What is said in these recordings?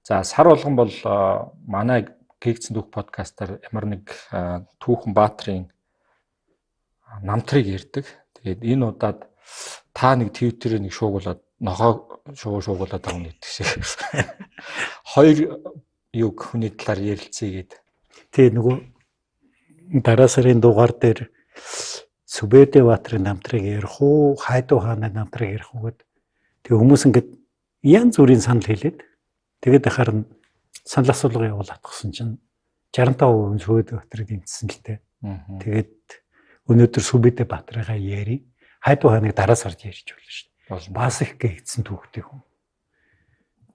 За, сар болгон бол манай Гэгцэн түүх подкастаар ямар нэг түүхэн баатрын намтрыг ярьдаг. Тэгээд энэ удаад та нэг Twitter-ээр нэг шуугуулад нохоо шуугуулад байгаа юм гэдэг шиг. Хоёр юг хүний талаар ярилцъя гээд. Тэгээ нөгөө дараа сарын дугаар дээр Сүбэдэ Баатрын намтрыг ярих уу, Хайду хааны намтрыг ярих уу гэд. Тэгээ хүмүүс ингээд янз бүрийн санал хэлээд тэгээд ахаар нь санал асуулга явуулаад гсэн чинь 65% Сүбэдэ Баатрыг дэмжсэн л дээ. Тэгээд өнөөдөр Сүбэдэ Баатрыгаа яри. Хайду хааныг дараа сард ярьж болно шүү дээ. Бас их гэгдсэн түүхтэй хүн.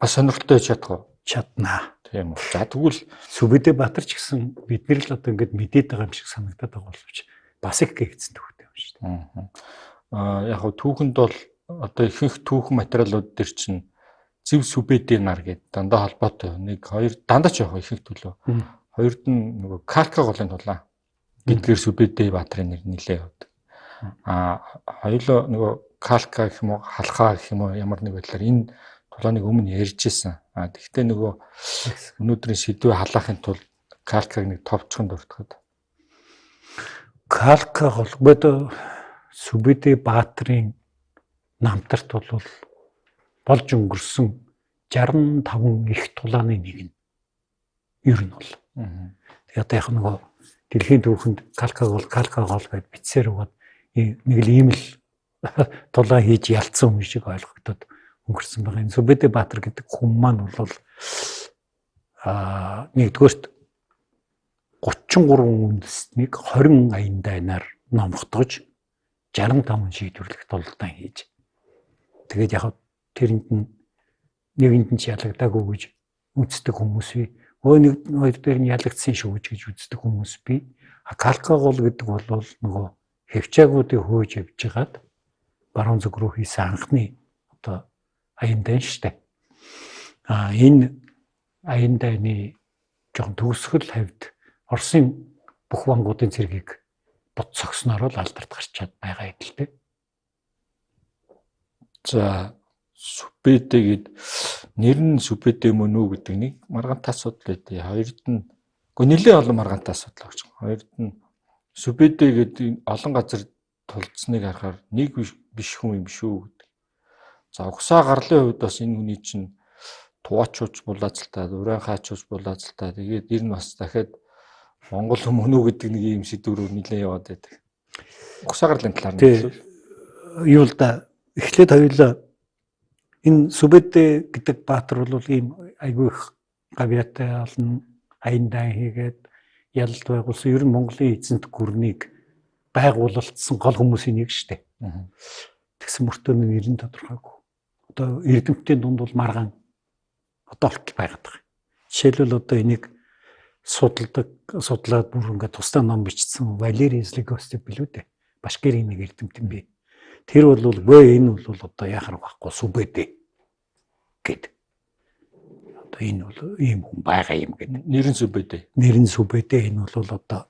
Бас сонирхолтой чадах уу? Чаднаа. Тийм үү. За, тэгвэл Сүбэдэ Баатар ч гэсэн бид нар л одоо ингээд мэдээд байгаа юм шиг санагдаад байгаа боловч бас их гэгдсэн түүхтэй юм шүү дээ. Аа, яг хөө түүхэнд бол одоо ихэнх түүхэн материалууд дээр чинь зэв Сүбэдэ нар гэдэг дандаа холбоотой. Нэг хоёр дандаа ч яг ихэнх төлөө. Хоёрд нь нөгөө Калка голын тулаан гэдгээр Сүбэдэ Баатрын нэр нэлээ явдаг. Аа, хоёулаа нөгөө Калка гэх юм уу, халхаа гэх юм уу, ямар нэг байдлаар энэ тулааныг өмнө ярьж исэн. А тэгвэл нөгөө өнөөдрийн сэдвээ халаахын тулд Калкаг нэг товчхон дуртахад. Калка голбод Сүбэдэ Баатрын намтарт бол болж өнгөрсөн 65 их тулааны нэг нь. Ер нь бол. Тэгээ одоо яг нөгөө дэлхийн түүхэнд Калка гол, Калка гол гэд бичсээр угаад нэг л ийм л тулаан хийж ялцсан хүн шиг ойлгогдоод өнгөрсөн байгаа. Энэ Сүбэдэ Баатар гэдэг хүн маань бол нэгдүгээрт 33 үндэстнийг 20 аян дайнаар номхотгож 65 шийдвэрлэх тулдаан хийж. Тэгээд яг тэрэнд нь нэгэнд нь ч ялагдаагүй гэж үздэг хүмүүс бий. Өө, нэг хоёр дээр нь ялагдсан шүү гэж үздэг хүмүүс бий. А Калка гол гэдэг бол нөгөө хевчаагуудыг хөөж явж хагаад баруун зүг рүү хийсэн анхны одоо аян дайн штэ. А энэ аян дайны жоохон төгсгөл хавьд Оросын бүх вангуудын цэргийг бот согсноор л алдарт гарчаад байгаа гэдэлтэй. За, Сүбэдэ гэд нэр нь Сүбэдэ мөн үү гэдэг нэг маргантай асуудал байдیں۔ Хоёрд нь үгүй нэлээд олон маргантай асуудал гэж байгаа. Хоёрд нь Сүбэдэ гэд олон газар тулцсныг харахаар нэг биш хүн юм шүү гэдэг. За, угсаа гарлын хувьд бас энэ хүний чинь туваачууч булаацалтай, уран хаачууч булаацалтай. Тэгээд ер нь бас дахиад Монгол хүмүүс үү гэдэг нэг юм сэдвэр нэлээд яваад байдаг. Угсаа гарлын талаар нь хэлвэл юу л да, эхлээд хоёулаа энэ Сүбэдэ гэдэг баатар бол ийм айгүй их гавьяатай олон аян дайн хийгээд ялалт байгуулсан. Ер нь Монголын эзэнт гүрнийг байгуулалтсан гол хүмүүсийн нэг шүү дээ. Тэгсэн мөртөө нэр нь тодорхойгүй. Одоо эрдэмтдийн дунд бол маргаан одоо болтол байгаад байгаа. Жишээлбэл одоо энийг судалдаг, судлаад бүр ингээд тусдаа ном бичсэн Валерий Злегостев билүү дээ. Башкирийн нэг эрдэмтэн бий. Тэр бол гүй энэ бол одоо яхаар байхгүй Сүбэдэ гэд. Одоо энэ бол ийм хүн байгаа юм гэд. Нэр нь Сүбэдэ. Нэр нь Сүбэдэ, энэ бол одоо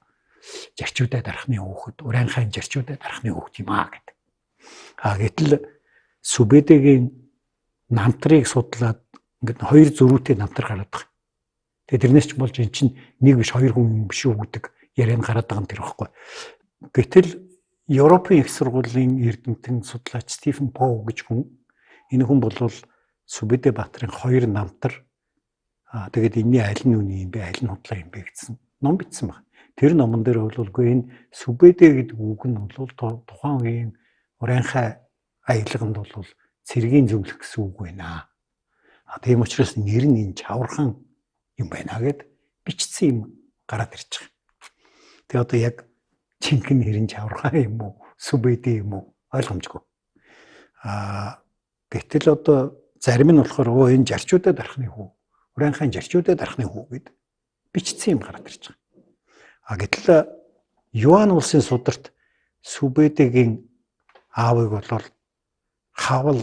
жарчуудаа дарахны хүүхэд, Уран хаан жарчуудаа дарахны хүүхэд юм аа гэд. А гэтэл Сүбэдэгийн намтрыг судлаад ингээд хоёр зөрүүтэй намтар гараад байгаа. Тэгээ тэрнээс ч болж эн чинь нэг биш хоёр хүн юм биш үү гэдэг яриан гараад байгаа юм тэр байхгүй. Гэтэл Европын их сургуулийн эрдэмтэн судлаач Стивен Поу гэж хүн, энэ хүн бол Сүбэдэ Баатрын хоёр намтар, тэгээд энэний аль нь үний юм бэ, аль нь худлаа юм бэ гэсэн ном бичсэн байна. Тэр номон дээр бол үгүй энэ Сүбэдэ гэдэг үг нь бол тухайн үеийн урянхай аялганд бол цэргийн зөвлөх гэсэн үг байна. А тийм учраас нэр нь энэ чавархан юм байна гэд бичсэн юм гараад ирж байгаа. Тэгээ одоо яг жинхэнэ нэр нь чавархан юм уу, Сүбэдэ юм уу ойлгомжгүй. А гэтэл одоо зарим нь болохоор өө энэ жарчуудаа дарахны хүү, урянхайн жарчуудаа дарахны хүү гэд бичсэн юм гараад ирж байгаа. А гэтэл Юан улсын сударт Сүбэдэгийн аавыг бол хавал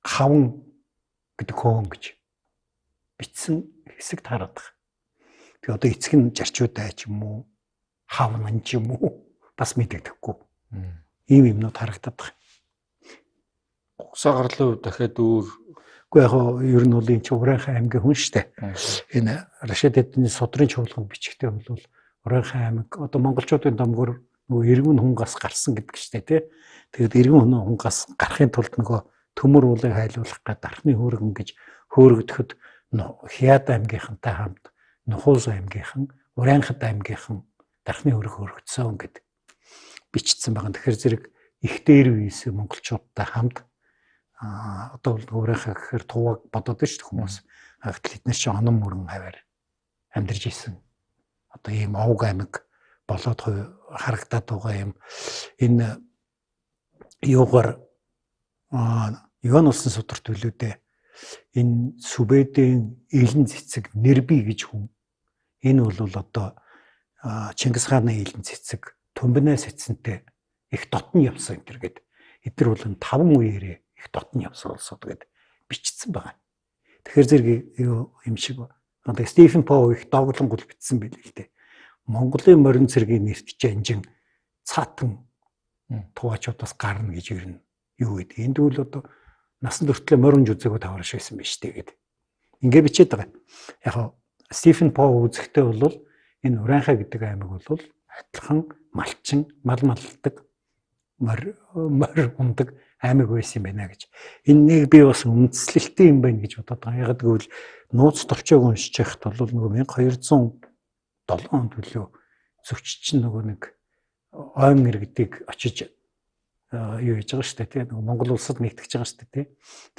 хаван гэдэг хөөн гэж бичсэн хэсэг таарад байгаа. Тэгээ одоо эцэг нь жарчуудаа ч юм уу, хав нан ч юм уу бас мэдэгдэхгүй. Ийм юмнууд харагдаад байгаа. Угсаа гарлын хувьд дахиад өөр. Үгүй яг ер нь бол энэ чинь Ураанхай аймгийн хүн шүү дээ. Энэ Рашид эдний судрын чуулганд бичгтээ бол Ураанхай аймаг одоо монголчуудын домгоор нөгөө эргэн хунгаас гарсан гэдэг шүү дээ, тий. Тэгээд эргэн хунгаас гарахын тулд нөгөө төмөр уулыг хайлуулах гээд дархны хөөргөн гэж хөөргөхөд Хяд аймгийнхантай хамт Нухуус аймгийнхан, Ураанхад аймгийнхан дархны хөрөг хөрөгдсөн гэд бичсэн байгаа. Тэгэхээр зэрэг их дээр үеэс монголчуудтай хамт одоо бол Ураанхай гэхээр тувааг бодоод шүү дээ хүмүүс. Гэтэл эднэр чинь онон мөрөн аваар амьдарч исэн. Одоо ийм овг аймаг болоод харагдаад байгаа юм. Энэ юугаар Юан улсын сударт билүү дээ. Энэ Сүбэдийн элен цэцэг Нэрби гэж хүн. Энэ бол одоо Чингис хааны элен цэцэг Түмбэнэ сэцэнтэй их дотн явсан энэ төр гэд. Эдгээр бол 5 үеэрээ их дотн явсан улсууд гэд бичсэн байгаа. Тэгэхээр зэрэг юу юм шиг одоо Стивен Поу их дооглонгол бичсэн байл л дээ. Монголын морин цэргийн нэрт жанжин цаатан туваачуудаас гарна гэж ер нь юу гэдэг. Энд үл одоо насан туршлаа морин жүзээгөө таварш байсан биз дээ гэд. Ингээ бичээд байгаа. Яг нь Стивен Поу үзэхдээ бол энэ Ураанхай гэдэг аймаг бол адилхан малчин, мал малдаг, морь ундаг аймаг байсан юм байна гэж. Энэ нэг би бас үндэслэлтэй юм байна гэж бодоод байгаа. Яг гэвэл нууц товчоог уншиж байхад бол нөгөө 1207 онд билүү зөрч чинь нөгөө нэг ойм иргэдийг очиж юу хийж байгаа шүү дээ, тий. Нөгөө Монгол улсад нэгтгэж байгаа шүү дээ, тий.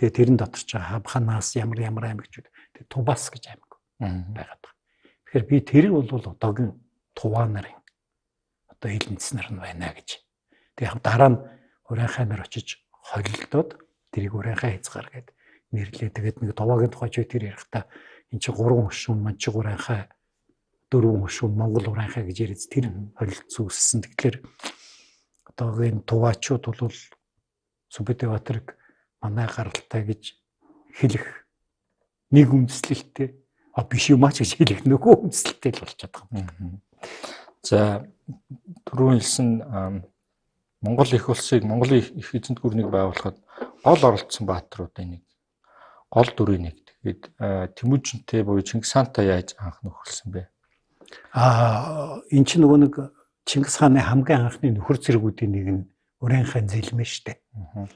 Тэгээ тэрэн дотор ч хавханаас ямар ямар аймагчуд тэгээ Тубас гэж аймаг байгаад байгаа. Тэгэхээр би тэр бол одоогийн Туваа нарын одоо элэнц нар нь байна гэж. Тэгээ яг дараа нь Ураанхай нар очиж холилдоод тэрийг Ураанхай хязгаар гэд нэрлээ. Тэгээд нэг Туваагийн тухай ч тэр ярихдаа эн чинь 3 хөшүүн Манчиг Ураанхай, 4 хөшүүн Монгол Ураанхай гэж яриад тэр холилдсон үссэн. Тэгэхээр одоогийн туваачууд бол Сүбэдэ Баатарыг манай гаралтай гэж хэлэх нэг үндэслэлтэй, а биш юм аа ч гэж хэлэх нөгөө үндэслэлтэй л болчиход байгаа юм. За түрүүн хэлсэн Монгол их улсыг Монголын их эзэнт гүрнийг байгуулахад гол оролцсон баатруудын нэг, гол дүрийн нэг. Тэгээд Тэмүүжинтэй буюу Чингис хаантай яаж анх нөхөрлсөн бэ? Энэ чинь нөгөө нэг Чингис хааны хамгийн анхны нөхөр цэргүүдийн нэг нь Ураанхай Зэлмэ штэ.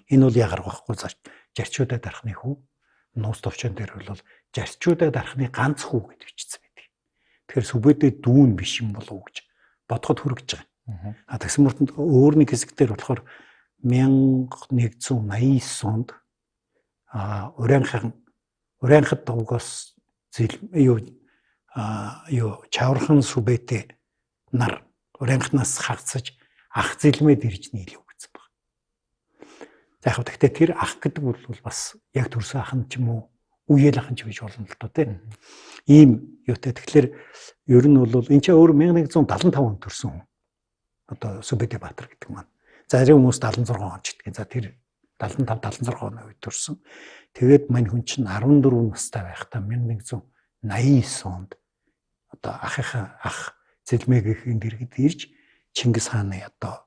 Энэ бол ягарх байхгүй жарчуудаа дархны хүү. Нууц товчон дээр бол жарчуудаа дархны ганц хүү гэж бичсэн байдаг. Тэгэхээр Сүбэдэ дүүн биш юм болов уу гэж бодоход хүрэж байгаа. А тэгсэн мөртөнд өөр нэг хэсэг дээр болохоор 1189 онд Ураанхад дугаас юу Чавархан Сүбэдэ нар Ураанхнаас хагцаж ах Зэлмэд ирж нийлэв гэсэн баг. За яг гэхдээ тэр ах гэдэг бол бас яг төрсөн ах нь ч юм уу үеэл ах нь ч гэж болно л доо тийм. Ийм юутай. Тэгэхээр ер нь бол энэ ч өөр 1175 онд төрсөн хүн. Одоо Сүбэдэ Баатар гэдэг маань. Зарим хүмүүс 76 он ч гэдэг. За тэр 75 76 оны үед төрсөн. Тэгээд мань хүн чинь 14 настай байхдаа 1189 онд одоо ахынхаа ах Зэлмэгийн дэргэд ирж Чингис хааны одоо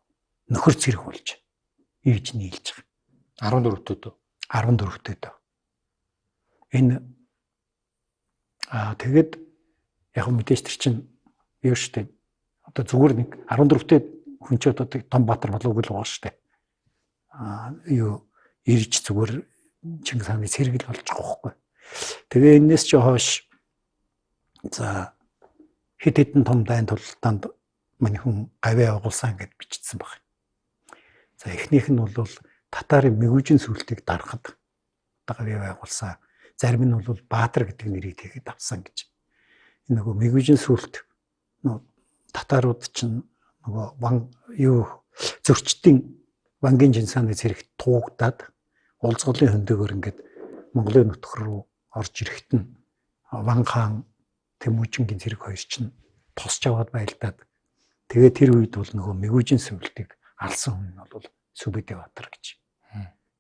нөхөр цэрэг болж ирж нийлж байгаа. 14 төдөө. 14 төдөө. Энэ тэгээд яг мэдээж тэр чинь юу штэ одоо зүгээр нэг 14-тэй хүн ч одоо том баатар болов гэл байгаа штэ. Юу ирж зүгээр Чингис хааны цэрэг л болж байгаа байхгүй. Тэгээ энэс чи хойш за хэд хэдэн том дайн тултаанд мань хүн гавьяа угуулсан гэд бичсэн баг. За эхнийх нь бол татарын мэгүүжин сүлтийг дарахад одоо гавьяа байгуулсан. Зарим нь бол Баатар гэдэг нэрийг тэгэхэд авсан гэж. Энэ нөгөө мэгүүжин сүлт нөгөө татарууд чинь нөгөө ван юу зөрчдийн вангийн жинсааны цэрэгт туугдаад уулзгалын хөндөөгөр ингээд Монголын нутг руу орж ирэхэд нь Ван хаан Тэмүүжингийн цэрэг хоёр чинь тосч аваад байлдаад тэгээ тэр үед бол нөгөө мэгүүжин сүлтийг алсан хүн нь бол Сүбэдэ Баатар гэж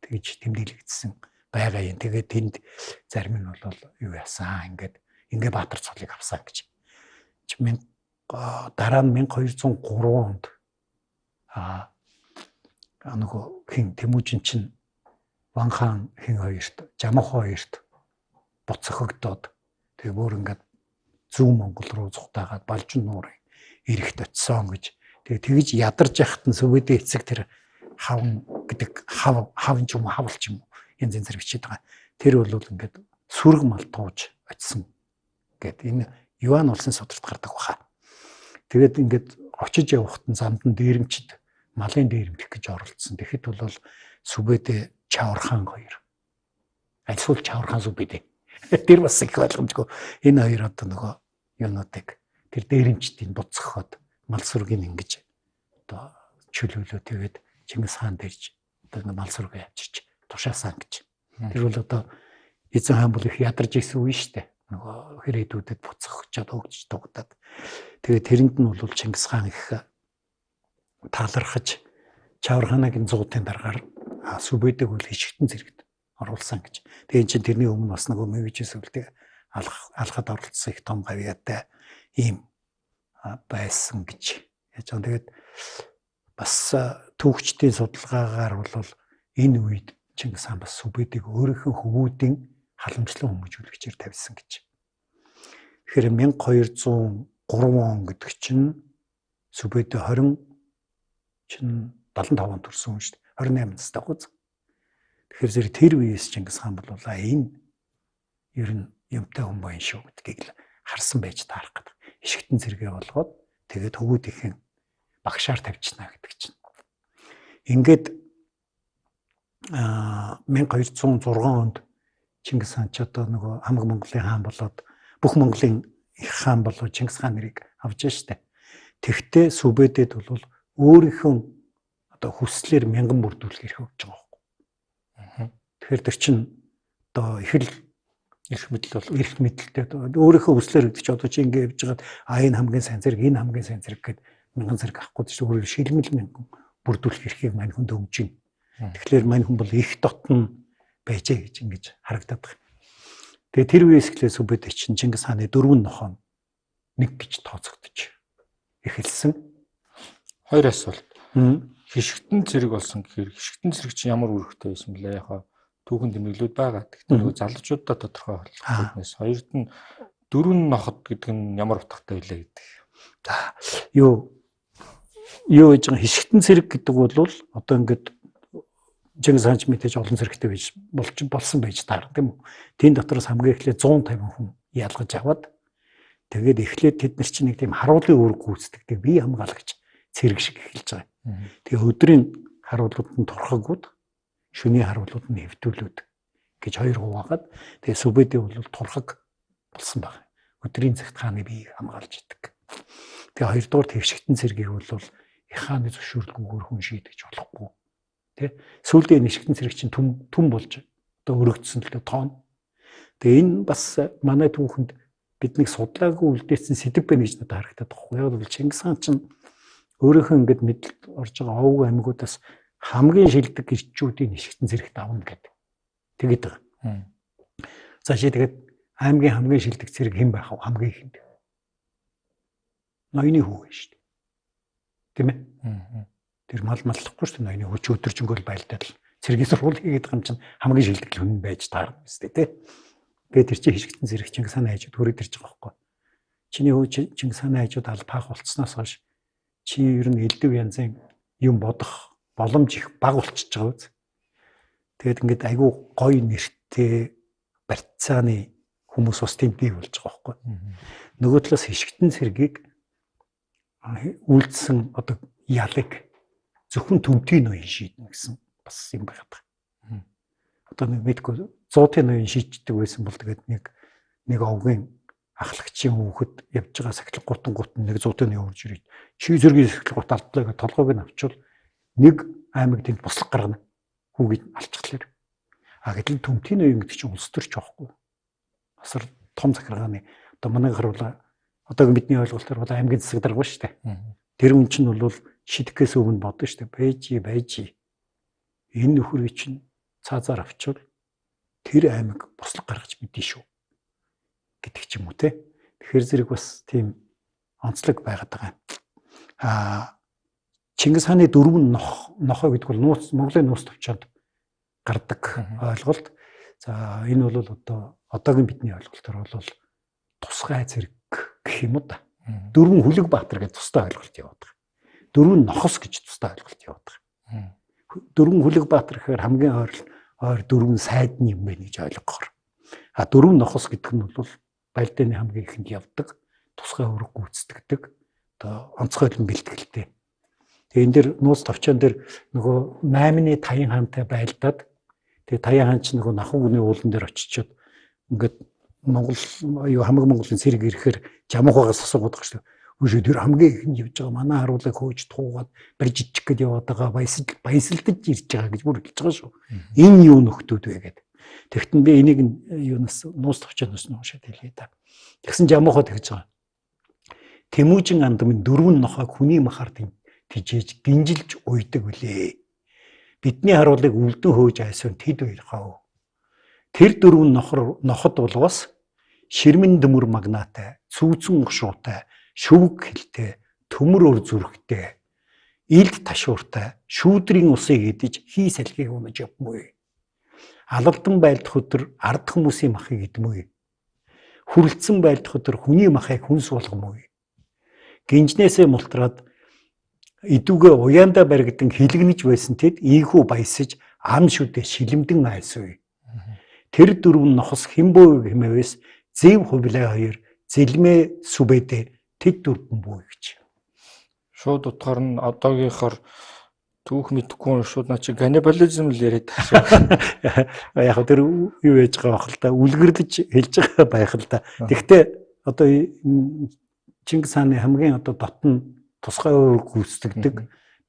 тэгж тэмдэглэгдсэн байгаа юм. Тэгээ тэнд зарим нь бол юу яасан ингээд ингээ Баатар цолыг авсан гэж. Дараа нь 1203 онд нөгөө хин Тэмүүжин чинь Ван хаан хин хоёрт, Жамуха хоёрт буцхогдоод тэгээ бүр ингээд зүүн Монгол руу зугтаагаад Балжин нуурын эрэхт очисон гэж. Тэгээ тэгж ядарч яхад нь Сүбэдэй эцэг тэр хавн гэдэг хав хавн ч юм уу хавл ч юм уу янз янзэр бичээд байгаа. Тэр бол ингээд сүрэг мал тууж очисон гэд энэ Юан улсын сударт гардаг баха. Тэгээд ингээд очиж явахад нь замд нь дээрэмчд малын дээрэмдэх гэж оролцсон. Тэгэхэд бол Сүбэдэй Чавархан хоёр. Альсуул Чавархан Сүбэдэй. Тэр бас их ойлгомжгүй. Энэ хоёр одоо нөгөө юунуудыг тэр дээрэмчдийг буцхахад мал сүргийг ингэж одоо чөлөөлөө тэгээд Чингис хаан дэрж одоо мал сүргээ авчирч тушаасан гэж. Тэр бол одоо эзэн хаан бол их ядарч исэн үе шүү дээ. Нөгөө хэрээдүүдэд буцах чад өгч дугдаад. Тэгээд тэрэнд нь бол Чингис хаан их талархаж Чаварханагийн зуутын даргаар Сүбэдэг бол хишгтэн зэрэгт оруулсан гэж. Тэгээд чин тэрний өмнө бас нөгөө мэгжийн сүлдэг алхад оролцсон их том гавьяатай ийм байсан гэж яаж байгаа. Тэгээд бас түүхчдийн судалгаагаар бол энэ үед Чингис хаан бас Сүбэдэг өөрийнхөө хөвүүдийн халамжлан хүмүүжүүлэгчээр тавьсан гэж. Тэгэхээр 1203 он гэдэг чинь Сүбэдэ 20 чинь 75 он төрсөн хүн шүү дээ. 28 настай гуз. Тэгэхээр зэрэг тэр үеэс Чингис хаан бол энэ ер нь юмтай хүн байна шүү гэдгийг л харсан байж таарах гэдэг. Ишгтэн зэрэгэ болгоод тэгээд хөвгүүдийнхэн багшаар тавьчихна гэдэг чинь. Ингээд 1206 онд Чингис хаан ч одоо нөгөө хамаг Монголын хаан болоод бүх Монголын их хаан болоо Чингис хаан нэрийг авч штэ. Тэгтээ Сүбэдэд бол өөрийнхөө одоо хүслээр мянган бүрдүүлэх эрх өгч байгаа байхгүй. Тэгэхээр тэр чинь одоо их л эрх мэдэл бол эрх мэдэлтэй өөрийнхөө хүслээр гэдэг чи одоо чи ингэ явж байгаад а энэ хамгийн сайн зэрэг энэ хамгийн сайн зэрэг гэд мянган зэрэг авахгүй чинь өөрөө шилмэл мянган бүрдүүлэх эрхийг мань хүнд өгж байна. Тэгэхээр мань хүн бол их дотн байжээ гэж ингэж харагдаад байна. Тэгээ тэр үеэс эхлээ Сүбэдэй чинь Чингис хааны дөрвөн нохоо нэг гэж тооцогдож эхэлсэн. Хоёр асуулт. Хишгтэн зэрэг болсон гэхээр хишгтэн зэрэг чинь ямар үүрэгтэй байсан бэлээ? Яг түүхэн тэмдэглүүд байгаа. Гэхдээ нөгөө залуучуудаа тодорхой болохгүйнээс хоёрд нь дөрвөн ноход гэдэг нь ямар утгатай билээ гэдэг. За юу юу гэж байгаа хишгтэн зэрэг гэдэг бол одоо ингээд Чингис хаан ч мэдээж олон зэрэгтэй байж болж болсон байж таарна тийм үү. Тэн дотроос хамгийн эхлээд 150 хүн ялгаж аваад тэгээд эхлээд тэд нар чинь нэг тийм харуулын үүрэг гүйцэтгэдэг бие хамгаалагч цэрэг шиг эхэлж байгаа. Тэгээ өдрийн харуулууд нь турхагууд, шөнийн харуулууд нь хэвтүүлүүд гэж хоёр хуваагаад тэгээ Сүбэдэй бол турхаг болсон байна. Өдрийн цагт хааны биеийг хамгаалж идэг. Тэгээ хоёрдугаар твшигтэн цэргийг бол их хааны зөвшөөрлгүйгээр хүн шийдэж болохгүй. Тэ? Сүүлдээ нишгтэн цэрэг чинь түм түм болж одоо өргөдсөн л тоон. Тэгээ энэ бас манай түүхэнд биднийг судлаагүй үлдээсэн сэдв байна гэж надад харагдаад байгаа. Яг бол Чингис хаан чинь өөрийнхөө ингээд мэдлэлд орж байгаа овг аймагуудаас хамгийн шилдэг гэрчүүдийн нишгтэн зэрэгт авна гэдэг. Тэгээд байгаа. За чи тэгээд аймгийн хамгийн шилдэг зэрэг хэн байх вэ? Хамгийн ихэнд. Ноёны хүү шүү дээ. Тийм ээ? Тэр мал маллахгүй шүү дээ. Ноёны хүү чи өдөржингөөл байлдаад л цэргийн сургууль хийгээд байгаа юм чинь хамгийн шилдэг хүн байж таарна үстэй тий. Тэгээд тэр чинь хишгтэн зэрэг Чингис хааны хажууд хүрээд ирж байгаа байхгүй. Чиний хүү Чингис хааны хажууд алпаах болцсноос хойш чи ер нь элдв янзын юм бодох боломж их бага болчихж байгаа үз. Тэгээд ингээд айгүй гоё нэртэй барьцааны хүмүүс бас тийм бий болж байгаа байхгүй. Нөгөө талаас хишгтэн цэргийг үйлдсэн одоо ялыг зөвхөн төмтийн ноён шийднэ гэсэн бас юм байгаад байгаа. Одоо нэг мэдгүй зуутын ноён шийддэг байсан бол тэгээд нэг овгийн ахлагчийн хүүхэд явж байгаа сахилга гутан гутан нэг зуутын ноён орж ирээд чи зэргийн сахилга гут алдлаа гэж толгойг нь авчвал нэг аймаг тэнд буслаг гаргана хүүгийг алчихлаар. А гэтэл төмтийн ноён гэдэг чинь улс төрч байхгүй. Асар том захиргааны одоо манай харуулаа одоогийн бидний ойлголтоор бол аймгийн засаг дарга шүү дээ. Тэр хүн чинь бол шидэхээс өмнө бодно шүү дээ. Бэжи бэжи. Энэ нөхрийг чинь цаазаар авчвал тэр аймаг буслаг гаргаж мэдэн шүү гэдэг ч юм уу те. Тэгэхээр зэрэг бас тийм онцлог байгаад байгаа юм. Аа Чингис хааны дөрвөн нохой гэдэг бол нууц Монголын нууц төвчөнд гардаг ойлголт. За энэ бол одоо одоогийн бидний ойлголтоор бол тусгай зэрэг гэх юм уу да. Дөрвөн Хүлэг Баатар гэж тусдаа ойлголт яваад байгаа. Дөрвөн Нохос гэж тусдаа ойлголт яваад байгаа. Дөрвөн Хүлэг Баатар гэхээр хамгийн ойр дөрвөн сайдны юм байна гэж ойлгохоор. А дөрвөн Нохос гэдэг нь бол Балданы хамгийн ихэнд явдаг, тусгай үүрэг гүйцэтгэдэг, одоо онцгойлон бэлтгэлтэй. Тэгээ энэ дэр нууц товчон дээр нөгөө 8-ны Таян хаантай байлдаад тэгээ Таян хаан ч нөгөө Нахуугны уулан дээр очичоод ингээд Монгол юу хамаг Монголын цэрэг ирэхээр Жамуухагаас асуугаад байгаа шүү дээ. Үшээ тэр хамгийн ихэнд явж байгаа манай харуулыг хөөж туугаад барьж ичих гээд яваад байгаа баясалдаж ирж байгаа гэж бүр хэлж байгаа шүү. Энэ юу нөхдүүд вэ гэдэг. Тэгтэн би энийг юунаас нууц товчоноос нь уншаад хэлье та. Тэгсэн Жамуухаа тэгж байгаа. Тэмүүжин анд минь дөрвөн нохойг хүний махаар тижээж гинжилж уйдаг үлээ. Бидний харуулыг өвлдөн хөөж айсан тэд баярхаа. Тэр дөрвөн ноход болвос ширмэн дүмэр магнаатай, цүүцэн угшуутай, шүвг хилтэй, төмөр өр зүрхтэй, илд ташууртай, шүүдрийн усыг идэж хий салхийг унаж явмгүй. Алалдан байлдах өдөр ард хүмүүсийн махыг идмгүй. Хүрэлцэн байлдах өдөр хүний махыг хүнс болгомгүй. Гинжнээсээ мултраад идүүгээ уяандаа баригдан хилэгнэж байсан тэд ийхүү баясаж ам шүдэ шилэмдэн айсвэ. Тэр дөрвөн нохос хинбөө хэмээвэс зэв хувлаа хоёр зэлмээ сүбэдэ тэд дөрвөн бүү гэж. Шууд утгаар нь одоогийнхоор түүх мэдэхгүй шууд наа чи каннибализм л яриад байгаа шүү. Яг тэр юу яаж байгаа бах л да, үлгэрлэж хэлж байгаа байх л да. Тэгтээ одоо Чингис хааны хамгийн одоо дотн тусгай үүрэг гүйцэтгэдэг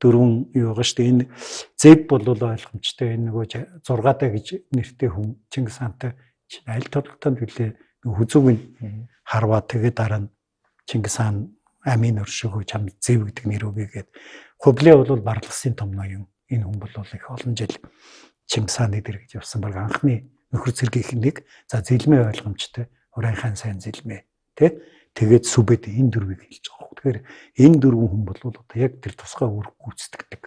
дөрвөн юу байгаа шүү дээ. Энэ зэв бол ойлгомжтой. Энэ нөгөө 6-тай гэж нэртэй хүн Чингис хаантай аль толготойнд билээ хүзүүг нь харваа тэгээ дараа нь Чингис хаан амийн өршөөгөө чам зэв гэдэг нэр өгье гээд Хөвлөө бол барласын том ноён. Энэ хүн бол их олон жил Чингис хааны дэр гэж явсан баг анхны нөхөр цэргийнх нэг. За зэлмээ ойлгомжтой. Урайн хаан сайн зэлмээ тэ. Тэгээд сүбэд энэ дөрвийг хэлж байгаа. Тэгэхээр энэ дөрвөн хүн бол одоо яг тэр тусгай үүрэг гүйцэтгэдэг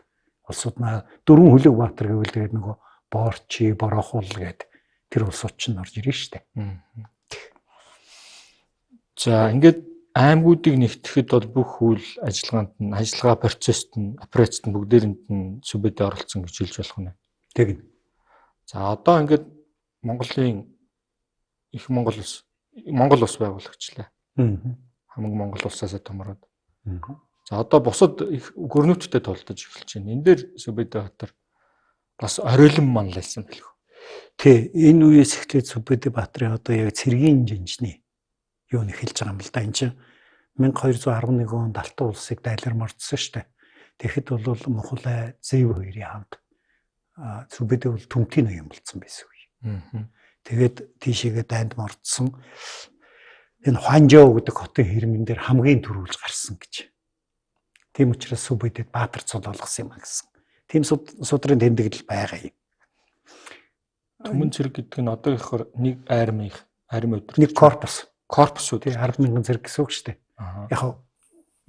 улсууд наа дөрвөн Хүлэг Баатар гэвэл тэгээд нөгөө Боорчи, Борохул гээд тэр улсууд чинь орж ирнэ шүү дээ. За ингээд аймагуудыг нэгтгэхэд бол бүх үйл ажиллагаанд нь, ажиллагаа процессд нь, операцид нь бүгдээрэнд нь Сүбэдэ оролцсон гэж хэлж болох нь. Тэгнь. За одоо ингээд Монголын их Монгол улс байгуулагчлаа. Хамаг Монгол улсаасаа томроод. За одоо бусад их гөрнүүттэй тулдаж эхэлж байна. Энэ дээр Сүбэдэ Баатар бас оройлон манлайлсан бэлгүй. Тий, энэ үеэс эхлээд Сүбэдэ Баатарын одоо яг цэргийн жинжний юу нэг хэлж байгаа юм л да. Энэ чинь 1211 онд Алтан улсыг дайлар мордсон шүү дээ. Тэгэхэд бол Мухлай Зэв хоёрын хамт Сүбэдэ бол түмтийн ноён болцсон байсан үе. Тэгээд тийшээгээ дайнд мордсон. Энэ Хуанжоо гэдэг хотын хэрмэн дээр хамгийн түрүүлж гарсан гэж. Тийм учраас Сүбэдэд Баатар цол болгосон юм а гэсэн. Тийм судрын тэмдэглэл байгаа юм. Түмэн цэрэг гэдэг нь одоогийнхоор нэг армийн арми өдөр. Нэг корпус. Корпус үү? Тий, 10,000 зэрэг гэсэн үг шүү дээ.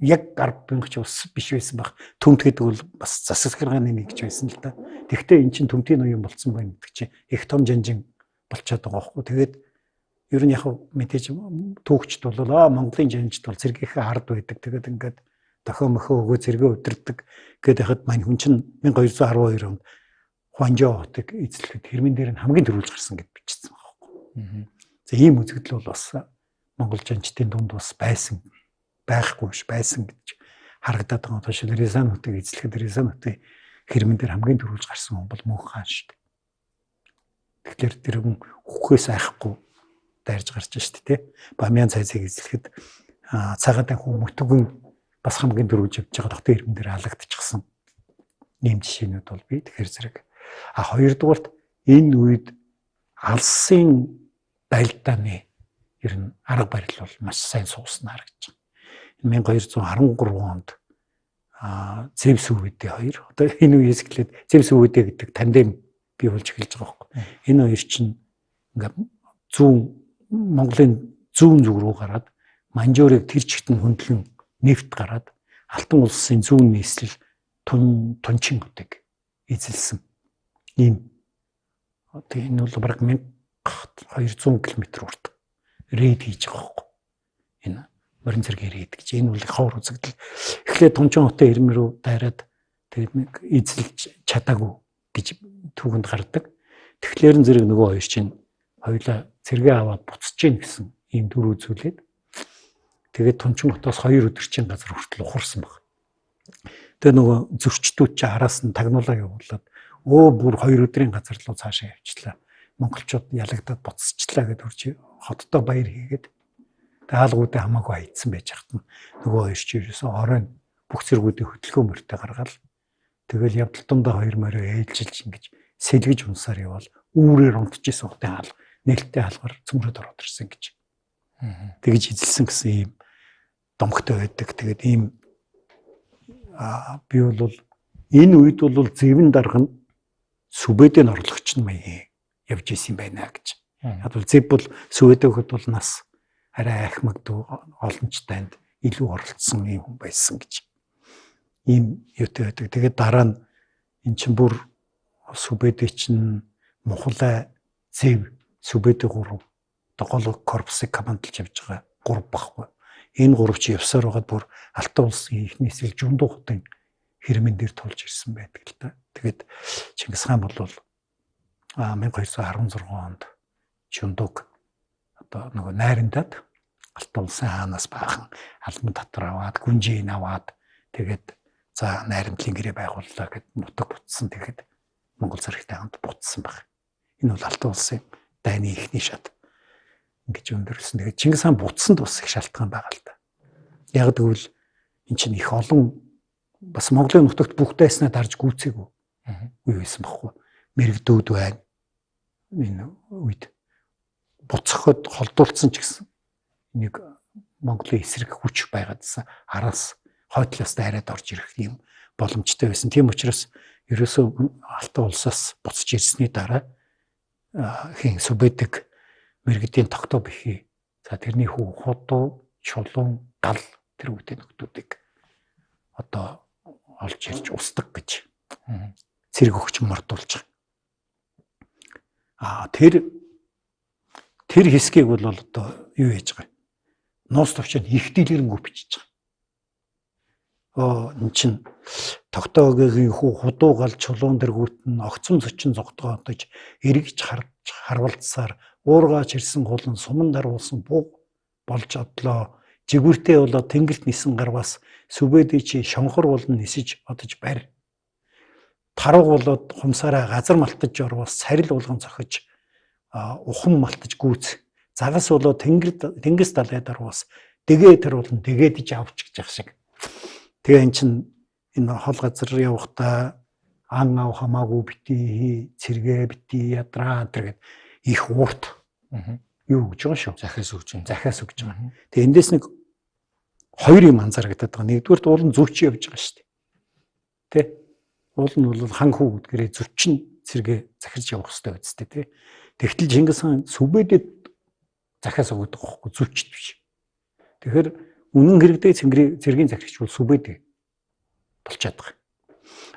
Яг 10,000 ч ус биш байсан баг. Түмт гэдэг бол бас засаглалын нэг гэж байсан л да. Тэгвэл эн чинь түмтийн ноён болцсон байна гэдэг чинь их том жанжин болчиход байгаа байхгүй. Тэгээд ер нь яг мэдээж түүхчд бол Монголын жанжид бол цэргийнхээ ард байдаг. Тэгээд ингээд дохио мөхөө өгөө цэргээ удирддаг гэдэг хад мань хүн чинь 1212 онд Хуанжоо хотыг эзлэхэд хэрмэн дээр нь хамгийн түрүүлж гарсан гэд бичсэн байгаа байхгүй. За ийм үзэгдэл бол бас Монгол жанжтын дунд бас байсан байхгүй биш байсан гэж харагдаад байгаа. Жишээл Рязан хотыг эзлэхэд Рязан хотын хэрмэн дээр хамгийн түрүүлж гарсан хүн бол Мөнх хаан шүү дээ. Тэгэхээр тэр хүн үхэхээс айхгүй дайрж гарч шүү дээ, тэ. Бамян цайзыг эзлэхэд цагаатай хүн мөтгөн бас хамгийн түрүүлж явж байгаа хотын хэрмэн дээр алагдчихсан ийм жишээнүүд бол бий. Тэгэхээр зэрэг а хоёрдугаарт энэ үед алсын байлдааны ер нь арга барил бол маш сайн суусан харагдаж байна. 1213 онд Зевс өвөдөө хоёр одоо энэ үеэс эхлээд Зевс өвөдөө гэдэг тандем бий болж эхэлж байгаа байхгүй. Энэ хоёр чинь ингээд зүүн Монголын зүүн зүг рүү гараад Манжуурыг тэр чигт нь хөндлөн нефт гараад Алтан улсын зүүн нийслэл Тунчин хотыг эзэлсэн. Ийм Тэгээ энэ бол бараг 1200 км урт рейд хийж байгаа байхгүй. Энэ морин цэргийн рейд гэж. Энэ бол их ховор үзэгдэл. Эхлээд Тунчин хотын ирмэн рүү дайраад тэгээд нэг эзэлж чадаагүй гэж түүхэнд гардаг. Тэгэхээр зэрэг нөгөө хоёр чинь хоёулаа цэргээ аваад буцаж гин гэсэн ийм дүр үзүүлээд тэгээд Тунчин хотоос 2 өдөрчийн газар хүртэл ухарсан баг. Тэгээ нөгөө зөрчдүүд чи араас нь тагнуулаа явуулаад бүр 2 өдрийн газар руу цаашаа явчлаа. Монголчууд ялагдаад буцчихлаа гэдээ хурж хоттой баяр хийгээд тэгээ хаалгуудын хамаагүй хайцсан байж хат нь нөгөө хоёр чи ерөөсөө оройн бүх цэргүүдийн хөдөлгөөн мөртөө гаргаал тэгэл явдал дундаа хоёр морио ээлжилж ингэж сэлгэж унсаар явбал үүрээр унтчихсан хотын хаал нээлттэй хаалгаар цөмрөд ороод ирсэн гэж. Тэгж эзэлсэн гэсэн ийм домогтой байдаг. Тэгээд ийм би бол энэ үед бол зэвэн дарга нь Сүбэдийн орлогч нь маягийн явж исэн юм байна гэж. Яг бол зэв бол Сүбэдэ хөхөд бол нас арай ахмагдуу олонч танд илүү оролцсон ийм хүн байсан гэж. Ийм юутай байдаг. Тэгээд дараа нь эн чинь бүр Сүбэдэ чинь Мухлай зэв Сүбэдэ гурав одоо гол корпусыг командалж явж байгаа гурав баггүй. Энэ гурав чи явсаар байгаад бүр Алтан улсын эхний эсрэг Жундуу хотын хэрмэн дээр тулж ирсэн байдаг л та. Тэгээд Чингис хаан бол 1216 онд Жундууг одоо нөгөө найрамдаад Алтан улсын хаанаас баахан албан татвар аваад гүнжийн аваад тэгээд за найрамдлын гэрээ байгууллаа гэд нутаг бутсан. Тэгээд Монгол зэрэгтэй хамт бутсан баг. Энэ бол Алтан улсын дайны эхний шат ингэж өндөрлсөн. Тэгээд Чингис хаан бутсанд бас их шалтгаан байгаа л да. Яг тэгвэл эн чинь их олон бас Монголын нутагт бүх дайснаа дарж гүйцээгүй үе байсан байхгүй. Мэрэгдүүд байна. Энэ үед буцахад холдуулсан ч гэсэн нэг Монголын эсрэг хүч байгаадсан араас хойтлоос дайраад орж ирэх юм боломжтой байсан. Тийм учраас ерөөсөө Алтан улсаас буцаж ирсний дараа хин Сүбэдэг мэрэгдийн тогтоо бихий. За тэрний хүү Худуу, Чулуун, Гал тэр үеийн нөхдүүдийг одоо олж ирж устдаг гэж цэрэг өгч мордуулж байгаа. Тэр хэсгийг бол одоо юу хийж байгаа юм? Нуус товчонд их дийлэрэнгүй бичиж байгаа. Эн чин тогтоогийн хүү Худуу Гал Чулуун дэргүүт нь огцом зочин зогтгоо одож эргэж харж харвалцсаар уургаач ирсэн хулан суман даруулсан бууг болж одлоо. Жигүүртээ болоод тэнгэрт нисэн гарваас Сүбэдэ чи шонхор болон нисэж одож барь. Тарууг болоод хумсаараа газар малтаж орвоос царил болгон цохиж ухам малтаж гүйц. Загас болоод тэнгис далай дарваас дэгээ тэр болон дэгээдэж авч гэж ах шиг. Тэгээ эн чин энэ хол газар явахдаа ан ав хамаагүй бити цэргээ бити ядраа энэ гэд их уурт юу гэж байгаа шүү. Захиас өгч юм. Захиас өгч байгаа. Тэгээ эндээс нэг хоёр юм анзаарагдаад байгаа. Нэгдүгээрт уул нь зүүчин явж байгаа шүү дээ. Тэ? Уул нь бол хан хүү гэдгээрээ зүүчин цэргээ захирч явах хэрэгтэй үсттэй тэ. Тэгтэл Чингис хаан Сүбэдэд захиас өгдөг байхгүй зүүчд биш. Тэгэхээр үнэн хэрэгдээ цэргийн захирагч бол Сүбэдэ болчиход байгаа.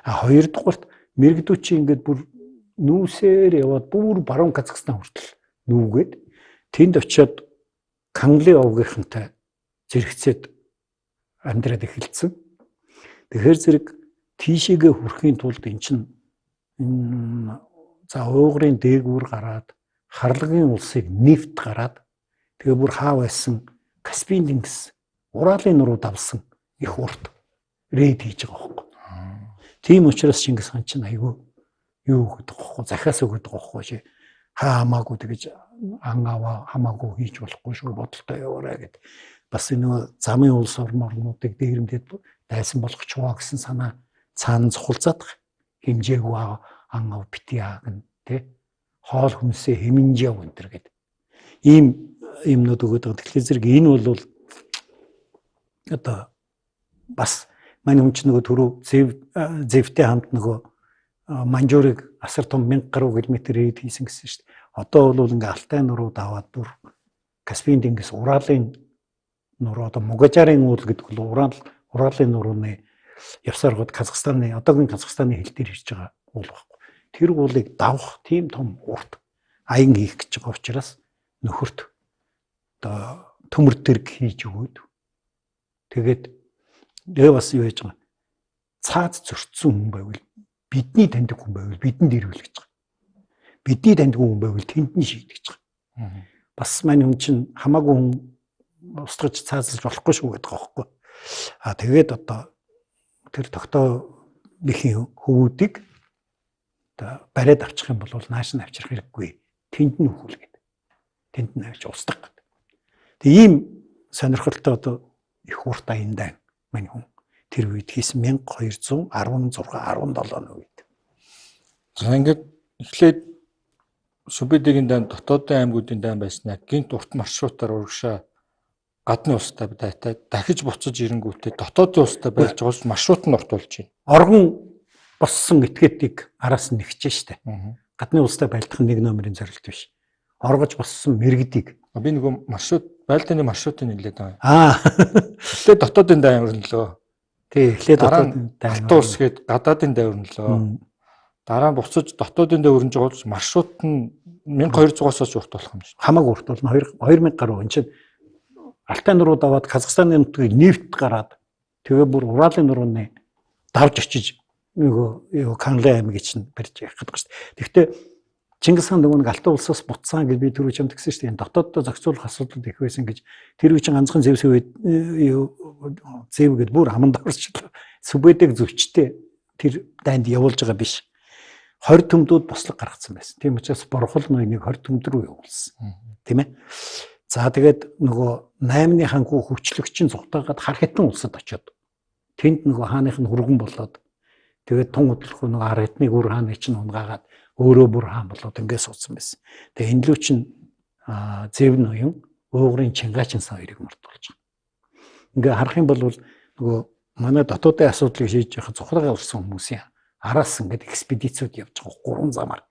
А хоёрдугаарт мэрэгдүү чи ингээд бүр нүүсээр яваад бүр баруун Казахстан хүртэл нүүгээд тэнд очиод Канлын овгийнхантай зэрэгцээд амьдраад эхэлсэн. Тэгэхээр зэрэг тийшээгээ хүрэхийн тулд эн чинь за Уйгурын дээгүүр гараад Харлагын улсыг нефт гараад тэгээ бүр хаа байсан Каспийн тэнгис Уралын нуруу давсан их урт рейд хийж байгаа байхгүй. Тийм учраас Чингис хаан чинь айгүй юу өгöd байгаа байхгүй, захиас өгöd байгаа байхгүй чи хаа хамаагүй тэгэж ан аваа хамаагүй хийж болохгүй шүү, бодолтой яваарай гэд. Бас энэ замын улс орнуудыг дээрэмдээд дайсан болгочихваа гэсэн санаа цаана цухалзаад байгаа. Хэмжээгүй ан ав бити ааг нь тэ хоол хүнсээ хэмнэж яв энэ төр гэд. Ийм юмнууд өгöd байгаа. Тэгэхээр зэрэг энэ бол одоо бас манай хүн чинь нөгөө түрүү зэвтэй хамт нөгөө Манжуурыг асар том 1000 гаруй километр рейд хийсэн гэсэн шүү дээ. Одоо бол ингээ Алтай нуруу даваад бүр Каспийн тэнгис Уралын нуруу одоо Мугажарын уул гэдэг бол Уралын нурууны явсаар гот Казахстаны одоогийн Казахстаны хил дээр ирж байгаа уул байхгүй. Тэр уулыг давах тийм том урт аян хийх гэж байгаа учраас нөхөрт одоо төмөр дэрэг хийж өгөөд тэгээд тэгээ бас юу яаж байгаа цаад зөрчсөн хүн байвал бидний таньдаг хүн байвал бидэнд ирүүл гэж байгаа. Бидний таньдаг хүн байвал тэнд нь шийдэж байгаа. Бас мань хүн чинь хамаагүй хүн устгаж цаазалж болохгүй шүү гэдэг байгаа байхгүй. А тэгээд одоо тэр тогтоо нэхийн хөвүүдийг одоо бариад авчих юм бол нааш нь авчрах хэрэггүй. Тэнд нь өхүүл гэдэг. Тэнд нь авч устгах гэдэг. Тэгээ ийм сонирхолтой одоо их урт аяндаа мань хүн тэр үед хийсэн 1216 17 үед. За ингээд эхлээд Сүбэдэгийн дайн дотоодын аймагуудын дайн байснаа гинт урт маршрутаар урагшаа гадны улстай дайтай дахиж буцаж ирэнгүүтээ дотоодын улстай байж байгаа учраас маршрут нь урт болж байна. Оргон боссон этгээдийг араас нь нэгчээ штэ. Гадны улстай байлдах нь нэг номерын зорилт биш. Оргож боссон мэрэгдийг Би нөгөө маршрут байлдааны маршрутыг нэлээд байгаа. Аа. Эхлээд дотоодын дайн өрнөлөө. Тий, эхлээд Дараа нь дотоодын дайн. Алтан улс гээд гадаадын дайн өрнөлөө. Дараа нь буцаж дотоодын дайн өрнөж байгаа учраас маршрут нь 1200-аас хойш урт болох юм шиг. Хамаагүй урт болно. 2000 гаруй. Энд чинь Алтай нурууд аваад Казахстаны нутгийг нефт гараад тэгээ бүр Уралын нурууны давж очиж нөгөө юу Канлын аймгийг чинь барьж явах гэдэг шүү дээ. Тэгэхдээ Чингис хаан нөгөө нэг Алтан улсаас буцсан гэж би түрүү чамд тэгсэн шүү дээ. Энэ дотооддоо зохицуулах асуудал их байсан гэж тэр үе чинь ганцхан зэвс үед юу зэв гэд бүр аманд орчлоо. Сүбэдэг зөвчтэй тэр дайнд явуулж байгаа биш. 20 төмдүүд бослог гаргацсан байсан. Тийм учраас Бурхал ноёныг 20 төмд рүү явуулсан. Тийм ээ. За тэгээд нөгөө 8-ны ханхүү хөвчлөгчийн зугтаагаад хар хятан улсад очиод тэнд нөгөө хааных нь хүргэн болоод тэгээд тун хөдлөх нөгөө хар хятныг үр хааны чинь унгаагаад өөрөө бүр хаан болоод ингээд суудсан байсан. Тэгээд энэ лүү чинь зэв ноён уугрын Чингаачин сан хоёрыг мартуулж байгаа. Ингээ харах юм бол нөгөө манай дотоодын асуудлыг шийдэж явах зухлага явуулсан хүмүүсийн араас ингээд экспедициуд явж байгаа гурван замаар.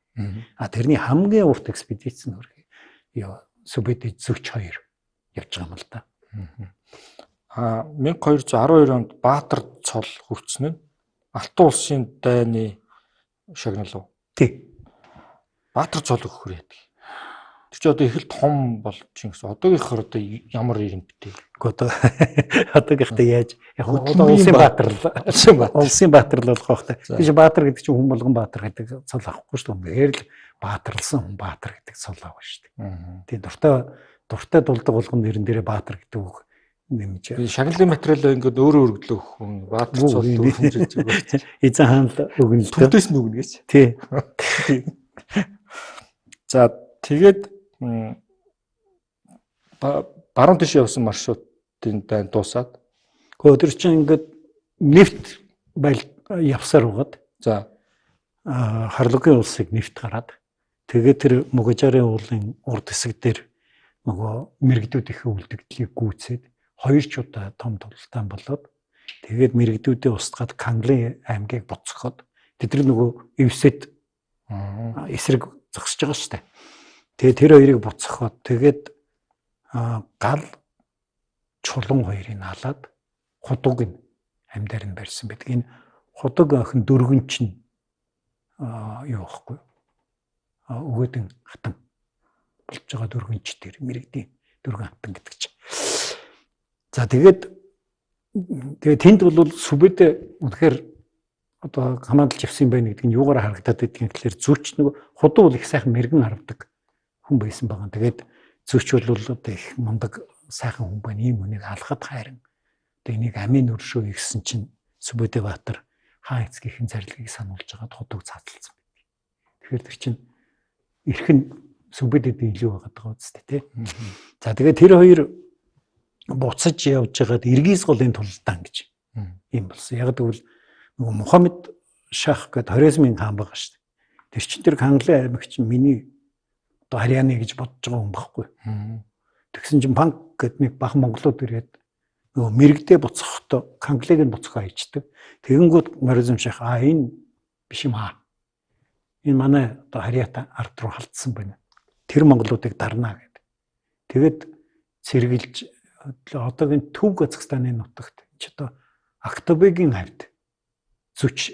А тэрний хамгийн урт экспедиц нь ёо Сүбэдэ зөч хоёр явж байгаа юм л да. А 1212 онд Баатар цол хөвцсөн нь Алтан улсын дайны шагнал уу? Тий. Баатар цол өгөхөр яадаг. Тэр чи одоо их л том болж чинь гэсэн. Одоогийнхоор одоо ямар ирэмттэй. Гэхдээ одоо одоогийнхтой яаж яг одоо улсын баатар л Улсын баатар. Улсын баатар л болох байх та. Тийш баатар гэдэг чинь хүн болгон баатар гэдэг цол авахгүй шүү дээ. Тэгэхээр л баатарлсан хүн баатар гэдэг цол авах шүү дээ. Тийм дуртай дулдаг болгон нэрэн дээрээ баатар гэдэг үг нэмж. Би шагналын материал ингээд өөрөө өргөдлөө өгөх хүн баатар цол дөрвөн жил зүгээр. Эзэн хаан л өгнө л дээ. Төдөөс нь өгнө гэж. Тий. За тэгээд баруун тийш явсан маршрутын дайн дуусаад Гэхдээ тэр чинь ингээд нефт байл явсаар байгаад за Харлугийн улсыг нефт гараад тэгээд тэр Мугажарын уулын урд хэсэг дээр нөгөө мэрэгдүүд их үлдэгдлийг гүйцээд хоёр ч удаа том тулалдаан болоод тэгээд мэрэгдүүдээ устгаад Канглын аймгийг буцахад тэд нар нөгөө эвсэд эсрэг зогсож байгаа шүү дээ. Тэгээд тэр хоёрыг буцахад тэгээд гал чулуун хоёрыг алаад худаг нь амьдаар нь барьсан байдаг. Энэ худаг охин дөргөн чинь юу байхгүй өгөөдөн хатан болж байгаа дөргөнч тэр мэрэгдийн дөргөн хатан гэдэг чинь. За тэгээд тэнд бол Сүбэдэ үнэхээр одоо командалж явсан юм байна гэдэг нь юугаар харагдаад байдгийг тэгэхээр зүүч нөгөө худуу бол их сайхан мэрэгэн харагдаг хүн байсан байгаа. Тэгээд зүүч бол одоо их мундаг сайхан хүн байна. Ийм хүнийг алхад хайран одоо энийг амийн өршөө ихсэн чинь Сүбэдэ Баатар хаан эцгийнхэн зарлигийг сануулж байгаад худаг цаацалсан байдаг. Тэгэхээр тэр чинь эрх нь Сүбэдэд илүү байгаад байгаа үстэй тий. За тэгээд тэр хоёр буцаж явж байгаад Иргиз голын тулалдаан гэж юм болсон. Яг гэвэл нөгөө Мухаммед Шах гэдэг Хорезмын хаан байгаа шүү дээ. Тэр чинь тэр Канглын аймаг чинь миний одоо Харьяаны гэж бодож байгаа хүн байхгүй. Тэгсэн чинь Панк гэдэг нэг бахан монголууд ирээд нөгөө мэрэгдээ буцахдаа Канглыг нь буцахаа хийчдэг. Тэгэнгүүт Хорезм Шах а энэ биш юм аа. Энэ манай одоо Харьяата ард руу халдсан байна. Тэр монголуудыг дарнаа гэд. Тэгээд цэргэлж одоогийн Төв Казахстаны нутагт ч одоо Актобегийн хавьд зүч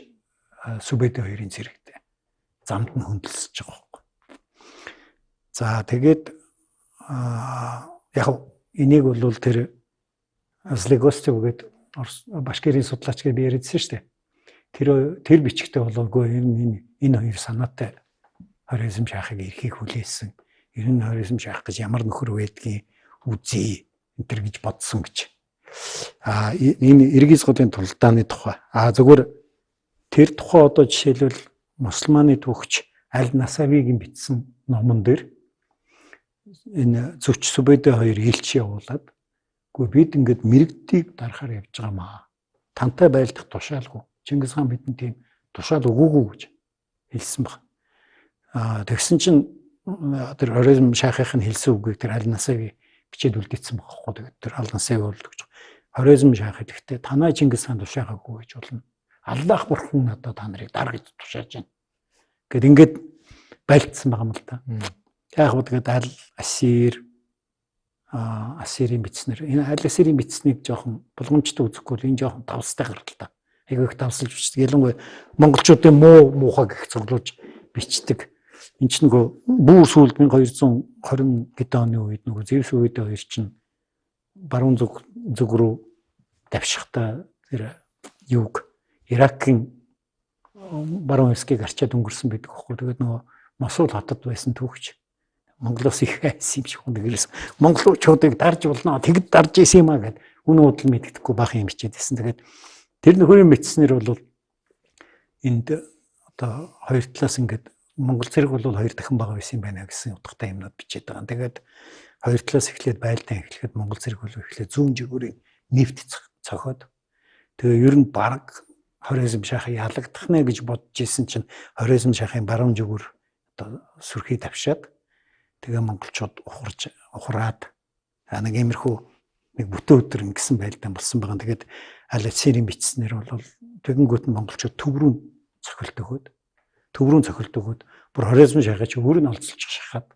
Сүбэдэ хоёрын цэрэгтэй Замд нь хөндлөсөж байгаа байхгүй. За тэгээд яг энийг бол тэр Слегостев гэдэг Башкирийн судлаач гэж би яриадсан шүү дээ. Тэр бичгтээ болоогүй энэ хоёр санаатай Хорезм шахыг эрхийг хүлээсэн. Ер нь Хорезм шах гэж ямар нөхөр байдгийг үзье энэ төр гэж бодсон гэж. Энэ Иргиз голын тулдааны тухай. Зүгээр тэр тухай одоо жишээлбэл мусульманы түүхч Аль-Насавигийн бичсэн номон дээр энэ Зүч Сүбэдэ хоёр элч явуулаад үгүй бид ингээд мэрэгдийг дарахаар явж байгаа маа. Тантай байлдах тушаалгүй. Чингис хаан бидэнд тийм тушаал өгөөгүй гэж хэлсэн баг. Тэгсэн чинь тэр Хорезм шахынх нь хэлсэн үгийг тэр Аль-Насави бичээд үлдээсэн байгаа хгүй. Тэгээд тэр Аль-Насави бол гэж Хорезм шах гэхдээ танай Чингис хаан тушаагаагүй гэж болно. Аллах бурхан надад та нарыг дар гэж тушааж байна. Гэт ингээд байлдсан байгаа юм л та. Яг хөө тэгээд Аль-Асир Асирийн бичснэр энэ Аль-Асирийн бичснийг жоохон болгоомжтой үзэхгүй бол энэ жоохон тавстай гаралтай. Айгүй их тавсалж бичдэг. Ялангуяа монголчуудын муу муухай гэх цоглуулж бичдэг. Энд чинь нөгөө бүр сүүлд 1220 хэдэн оны үед нөгөө Зевс үедээ хоёр чинь баруун зүг рүү давшихтаа тэр юуг Иракийн баруун хэсгийг арчаад өнгөрсөн байдаг аахгүй. Тэгээд нөгөө Мосул хотод байсан түүхч Монголоос их айсан юм шиг хүн тэгэрсэн. Монголчуудыг дарж болно. Тэгэд дарж исэн юм а гэд үнэн удал мэддэхгүй бахан юм бичээд байсан. Тэгээд тэр нөхөрийн бичснэр бол энд одоо хоёр талаас ингээд Монгол зэрэг бол хоёр дахин бага байсан юм байна гэсэн утгатай юмнууд бичээд байгаа. Тэгээд хоёр талаас эхлээд байлдаан эхлэхэд Монгол зэрэг бол эхлээд зүүн жигүүрийн нефт цохиод тэгээ ер нь бараг Хорезм шахыг ялагдах нэ гэж бодож исэн чинь Хорезм шахын баруун жигүүр одоо сүрхий тавшаад тэгээ монголчууд ухраад нэг иймэрхүү нэг бүтэн өдөр ингэсэн байлдаан болсон байгаа. Тэгээд Аль-Асирийн бичснэр бол тэгэнгүүт нь монголчууд төв рүү цохилт өгөөд бүр Хорезм шахыг чи өөр нь олзолж шахаад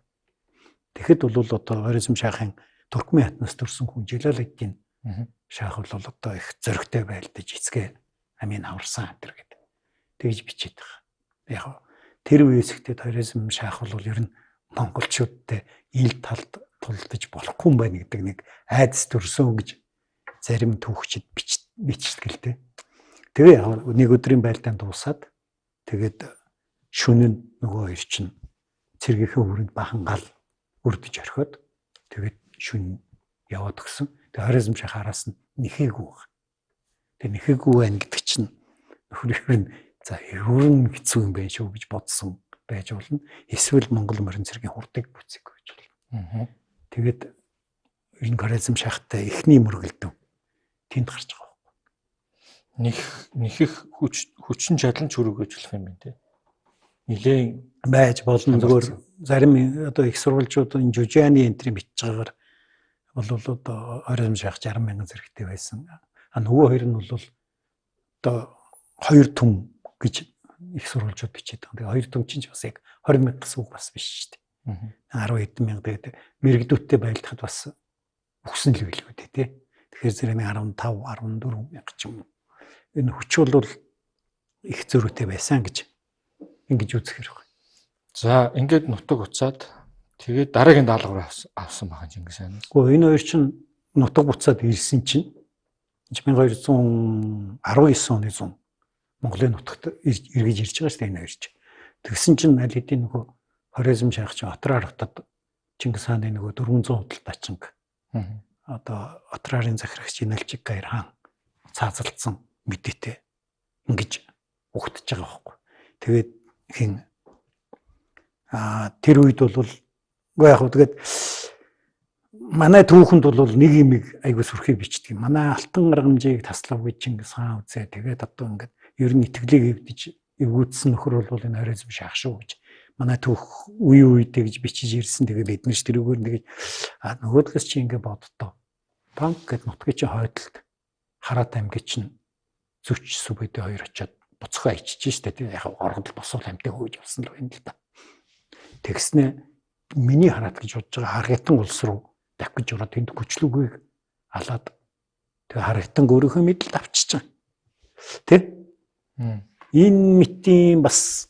тэгэхэд бол одоо Хорезм шахын Туркмен хатнаас төрсэн хүн Жалалиддин шах бол одоо их зөрөгтэй байлдаж эцгээ амийг аварсан энэ гэдэг тэгж бичээд байгаа. Яг тэр үеэс ихтэй Хорезм шах бол ер нь монголчуудтай ил талд тулдаж болохгүй юм байна гэдэг нэг айдас төрсөн гэж зарим түүхчид бичдэг л дээ. Тэгээ нэг өдрийн байлдаан дуусаад тэгээд шөнө нь нөгөө хоёр чинь цэргийнхээ хүрээнд бахан гал өрдөж орхиод тэгээд шөнө яваад гисэн. Тэгээ Хорезм шах араас нь нэхээгүй баг. Тэгээ нэхээгүй байна гэдэг чинь нөхөр нь за ер нь хэцүү юм байна шүү гэж бодсон байж болно. Эсвэл Монгол морин цэргийн хурдыг бүцээг гэж болно. Тэгээд ер нь Хорезм шахтай эхний мөргөлдөв тэнд гарч байгаа байхгүй. Нэхэх хүчин чадал нь чөрөөгөөж болох юм байна те. Нилээн байж болно. Зүгээр зарим одоо их сурвалжууд энэ Жужаны энтрийн бичиж байгаагаар бол одоо Хорезм шах 60 мянган зэрэгтэй байсан. А нөгөө хоёр нь бол одоо хоёр түм гэж их сурвалжууд бичээд байгаа. Тэгээ хоёр түм чинь ч бас яг 20 мянга гэсэн үг бас биш шүү дээ. 10 хэдэн мянга тэгээд мэрэгдүүттэй байлдахад бас өгсөн л байлгүй дээ тий. Тэгэхээр зэрэг 15 14 мянга ч юм уу. Энэ хүч бол их зөрүүтэй байсан гэж ингэж үзэх хэрэг. За ингээд нутаг буцаад тэгээд дараагийн даалгавар авсан байгаа Чингис хаанаас. Гэхдээ энэ хоёр чинь нутаг буцаад ирсэн чинь 1219 оны зун Монголын нутагт эргэж ирж байгаа шүү дээ энэ хоёр чинь. Тэгсэн чинь аль хэдийн нөгөө Хорезм шах чинь Отраар хотод Чингис хааны нөгөө 400 худалдаачинг одоо Отрарын захирагч Иналчиг Гаяр хаан цаазалдсан мэдээтэй ингэж угтж байгаа байхгүй. Тэгээд хин тэр үед бол үгүй яг хөө тэгээд манай түүхэнд бол нэг юм айгүй сүрхий бичдэг. Манай алтан аргамжийг таслав гэж Чингис хаан үзээ. Тэгээд одоо ингээд ер нь итгэлийг эвдэж эвгүүцсэн нөхөр бол энэ Хорезм шах шүү гэж манай түүх үе үедээ гэж бичиж ирсэн. Тэгээд бид нар ч тэрүүгээр нэгж нөгөө талаас чи ингэ боддоо. Банк гэд нутгийн чи хойдолд Хараат аймгийн чинь Зүч Сүбэдэ хоёр очиод буцхаа ичиж штэ тий. Яг оргодол босвол амьтаа хөөж явсан л байна л да. Тэгснэ миний хараат гэж бодож байгаа Харгитан улс руу давхиж ороод тэнд хүчлүүгийг алаад тэгээ Харгитан өөрийнхөө мэдлэлд авчиж байгаа. Тэ? Энэ мэтийн бас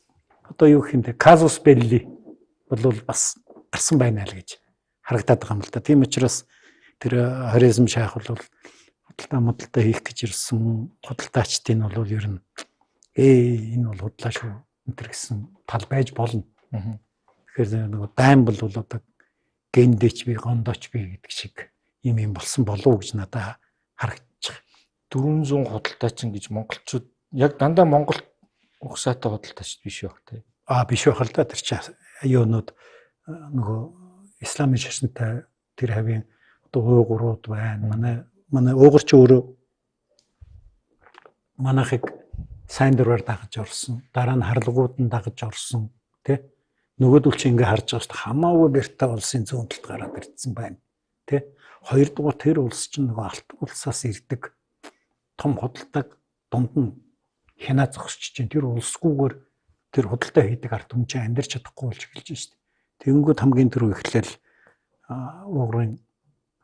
одоо юу гэх юм те казус белли бол бас гарсан байна л гэж харагдаад байгаа юм л да. Тийм учраас тэр Хорезм шах бол худалдаа модалдаа хийх гэж ирсэн худалдаачдын бол ер нь энэ бол худлаа шүү энэ төр гэсэн тал байж болно. Тэгэхээр нөгөө дайм бол одоо гендэч би гондоч би гэдэг шиг юм болсон болов уу гэж надад харагдчих. 400 худалдаачин гэж монголчууд яг дандаа монгол угсаатай худалдаач биш байх тий. Аа биш байх л да, тэр чинь юунууд нөгөө исламын шашинтай тэр хавийн одоо уйгурууд байна. Манай уйгур чи өөрөө манайхыг сайн дураар дагаж орсон. Дараа нь харлагууд нь дагаж орсон тий. Нөгөөдөл чи ингээ харж байгаа шүү дээ. Хамаагүй гэртээ улсын зүүн талд гараад ирсэн байна тий. Хоёрдугаар тэр улс чинь нөгөө алт улсаас ирдэг том худалдааг дунд нь хянаа зогсож чинь тэр улсгүйгээр тэр худалдаа хийдэг ард түмэн чинь амьдарч чадахгүй болж эхэлж шүү дээ. Тэгэнгүүт хамгийн түрүү эхлээл угрын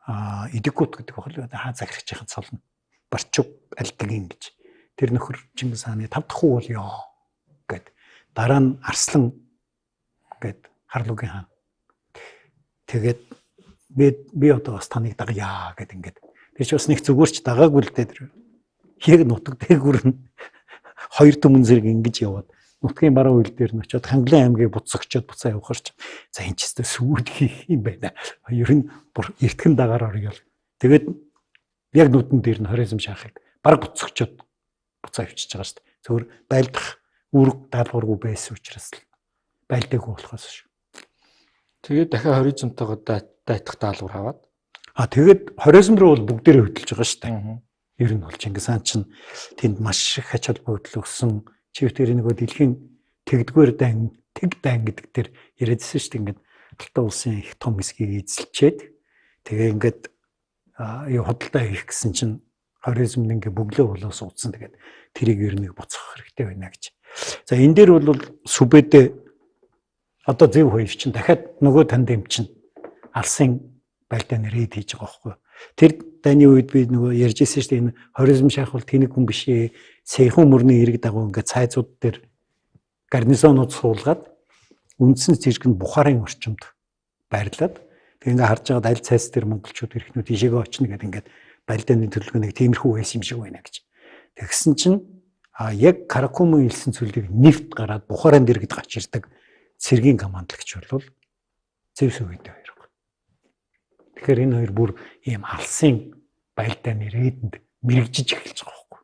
Идэггүт гэдэг баг л хаа захирагчийн цолно. Барчуг альдгийн гэж. Тэр нөхөр Чингис хааны 5 дахь хүү бол ёо гэд. Дараа нь Арслан гэд Харлугийн хаан. Тэгээд би одоо бас таныг дагая гэд ингээд. Тэр чи бас нэг зүгээр ч дагаагүй л дээ тэр. Яг нутаг дээгүүр нь хоёр түмэн зэрэг ингэж яваад нутгийн баруун үйл дээр нь очиод Хангалын аймгийг буцагчод буцаа явахаар ч за энэ ч өстө сүйд хийх юм байна. Ер нь бүр эртгэн дагаар орё. Тэгээд яг нүдэн дээр нь Хорезм шахыг баг буцагчод буцаа явчихж байгаа шүү дээ. Зөвхөр байлдах үүрэг даалгаваргүй байсан учраас л байлдаагүй болохоос шүү. Тэгээд дахиад Хорезмтойгоо дайтах даалгавар аваад. А тэгээд Хорезм руу бол бүгдээрээ хөдөлж байгаа шүү дээ. Ер нь бол Чингис хаан чинь тэнд маш их ач холбогдол өгсөн. Чивтэр нөгөө дэлхийн тэгдгээр дайн, тэг дайн гэдэг дээр яриадсэн шүү дээ. Ингээд Алтан улсын их том хэсгийг эзэлчээд тэгээ ингээд юу худалдаа хийх гэсэн чинь Хорезм ингээ бөглөө болоо суудсан. Тэгээд тэрийг ер нь буцах хэрэгтэй байна гэж. За энэ дээр бол Сүбэдэ одоо зөв хоёр чинь дахиад нөгөө тандем чинь алсын байлдааны рейд хийж байгаа байхгүй юу. Тэр дайны үед би нөгөө ярьж ирсэн шүү дээ, энэ Хорезм шах бол тэнэг хүн биш ээ. Сейхун мөрний эрэг дагуу ингээ цайзууд дээр гарнизонууд суулгаад үндсэн зэрэг нь Бухарын орчимд байрлаад тэг ингээ харж байгаад аль цайз дээр монголчууд ирэхнүүд тийшээгээ очно гэдэг ингээд байлдааны төлөвлөгөө нэг тиймэрхүү байсан юм шиг байна гэж. Тэгсэн чинь яг Каракумын илсэн зүйлийг нефт гараад Бухарын дэргэд гарч ирдэг цэргийн командлагч бол Зевс үедээ хоёр. Тэгэхээр энэ хоёр бүр ийм алсын байлдааны рейдэнд мэрэгжиж эхэлж байгаа байхгүй.